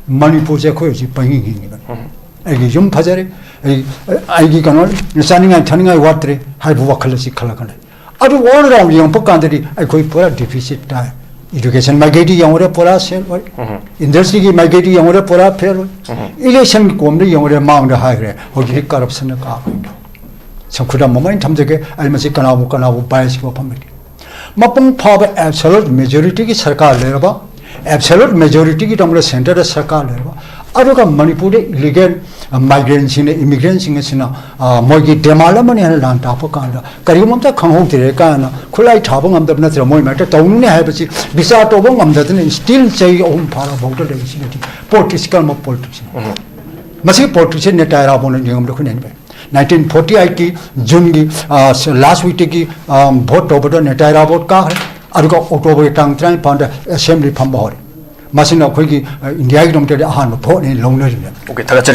ꯃꯅꯤꯄꯨꯔꯁꯦ ꯑꯩꯈꯣꯏ ꯍꯧꯖꯤꯛ ꯄꯍꯤꯡ ꯍꯤꯡꯉꯤꯕꯅꯤ꯫ ꯎꯝ꯫ ꯑꯩꯒꯤ ꯌꯨꯝ ꯐꯖꯔꯦ, ꯑꯩ, ꯑꯩꯒꯤ ꯀꯩꯅꯣ, ꯆꯥꯅꯤꯡꯉꯥꯏ ꯊꯛꯅꯤꯡꯉꯥꯏ ꯋꯥꯠꯇ꯭ꯔꯦ ꯍꯥꯏꯕ ꯋꯥꯈꯜ ꯑꯁꯤ ꯈꯜꯂꯛꯀꯅꯤ꯫ ꯑꯗꯨꯕꯨ ꯑꯣꯜ ꯔꯥꯎꯟ ꯌꯦꯡꯉꯛꯄ ꯀꯥꯟꯗꯗꯤ ꯑꯩꯈꯣꯏ ꯄꯨꯔꯥ ꯗꯤꯐꯤꯁꯤꯠ ꯇꯥꯏ꯫ ꯏꯗꯨꯀꯦꯁꯟ ꯃꯥꯏꯀꯩꯗ ꯌꯦꯡꯉꯨꯔꯦ, ꯄꯨꯔꯥ ꯁꯦꯜ ꯑꯣꯏ꯫ ꯎꯝ꯫ ꯏꯟꯗꯁꯇ꯭ꯔꯤꯒꯤ ꯃꯥꯏꯀꯩꯗ ꯌꯦꯡꯉꯨꯔꯦ, ꯄꯨꯔꯥ ꯐꯦꯜ ꯑꯣꯏ꯫ ꯎꯝ꯫ ꯏꯂꯦꯛꯁꯟꯒꯤ ꯀꯣꯝꯗ ꯌꯦꯡꯉꯨꯔꯦ, ꯃꯥꯡꯗ ꯍꯥꯏꯈ꯭ꯔꯦ, ꯍꯧꯖꯤꯛꯇꯤ ꯀꯔꯞꯁꯟꯅ ꯀꯥꯈ꯭ꯔꯦ꯫ ꯁꯝ ꯈꯨꯗꯝ ꯑꯃ ꯑꯩꯅ ꯊꯝꯖꯒꯦ, ꯑꯩ ꯃꯁꯤ ꯀꯅꯥꯕꯨ ꯀꯅꯥꯕꯨ ꯕꯥꯏꯁꯀꯤ ꯋꯥꯐꯝ ꯂꯩꯇꯦ꯫ ꯃꯄꯨꯡ ꯐꯥꯕ ꯑꯦꯕꯁꯣꯂꯨꯠ ꯃꯦꯖꯣꯔꯤꯇꯤꯒꯤ ꯁꯔꯀꯥꯔ ꯂꯩꯔꯕ, ꯑꯦꯕꯁꯣꯂꯨꯠ ꯃꯦꯖꯣꯔꯤꯇꯤꯒꯤ ꯇꯝꯕꯗ ꯁꯦꯟꯇꯔꯗ ꯁꯔꯀꯥꯔ ꯂꯩꯔꯕ, ꯑꯗꯨꯒ ꯃꯅꯤꯄꯨꯔꯗ ꯏꯂꯤꯒꯦꯜ ꯃꯥꯏꯒ꯭ꯔꯦꯟꯁꯤꯡꯅ, ꯏꯃꯤꯒ꯭ꯔꯦꯟꯁꯤꯡ ꯑꯁꯤꯅ, ꯑ, ꯃꯣꯏꯒꯤ ꯗꯦꯃꯥꯟ ꯑꯃꯅꯤ ꯍꯥꯏꯅ ꯂꯥꯟ ꯇꯥꯛꯄ ꯀꯥꯟꯗ ꯀꯔꯤꯒꯨꯝꯕ ꯑꯝꯇ ꯈꯪꯍꯧꯗ꯭ꯔꯦ ꯀꯥꯏꯅ ꯈꯨꯠꯂꯥꯏ ꯊꯥꯕ ꯉꯝꯗꯕ ꯅꯠꯇ꯭ꯔꯒ ꯃꯣꯏ ꯃꯔꯛꯇ ꯇꯧꯅꯨꯅꯦ ꯍꯥꯏꯕꯁꯤ ꯕꯤꯆꯥꯔ ꯇꯧꯕ ꯉꯝꯗꯗꯅ ꯁ꯭ꯇꯤꯜ ꯆꯍꯤ ꯑꯍꯨꯝ ꯐꯥꯔꯐꯥꯎꯗ ꯂꯩꯔꯤꯁꯤꯅꯗꯤ ꯄꯣꯂꯤꯇꯤꯛꯁꯀꯤ ꯀꯔꯝꯕ ꯄꯣꯂꯤꯇꯤꯛꯁꯅꯣ? ꯃꯁꯤꯒꯤ ꯄꯣꯂꯤꯇꯤꯛꯁꯁꯦ ꯅꯦꯇꯥ ꯏꯔꯥꯕꯣꯠꯅ ꯌꯦꯡꯕꯗ ꯑꯩꯈꯣꯏꯅ ꯍꯦꯟꯕ ꯌꯥꯏ꯫ ꯅꯥꯏꯟꯇꯤꯟ ꯐꯣꯔꯇꯤ ꯑꯩꯠꯀꯤ ꯖꯨꯟꯒꯤ, ꯑ, ꯂꯥꯁ ꯋꯤꯛꯇꯒꯤ, ꯑ, ꯚꯣꯠ ꯇꯧꯕꯗ ꯅꯦꯇꯥ ꯏꯔꯥꯕꯣꯠ ꯀꯥꯈ꯭ꯔꯦ꯫ ꯑꯗꯨꯒ ꯑꯣꯛꯇꯣꯕꯔꯒꯤ ꯇꯥꯡ ꯇꯔꯥꯅꯤꯄꯥꯟꯗ ꯑꯦꯁꯦꯝꯕ꯭ꯂꯤ ꯐꯝꯕ ꯍꯧꯔꯦ꯫ ꯃꯁꯤꯅ ꯑꯩꯈꯣꯏꯒꯤ, ꯑ, ꯏꯟꯗꯤꯌꯥꯒꯤꯗꯃꯛꯇꯗꯤ ꯑꯍꯥꯟꯕ ꯚꯣꯠꯅꯦꯅ ꯂꯧꯅꯔꯤꯕꯅꯦ꯫ Okay, ꯊꯥꯒꯠꯆꯔꯤ꯫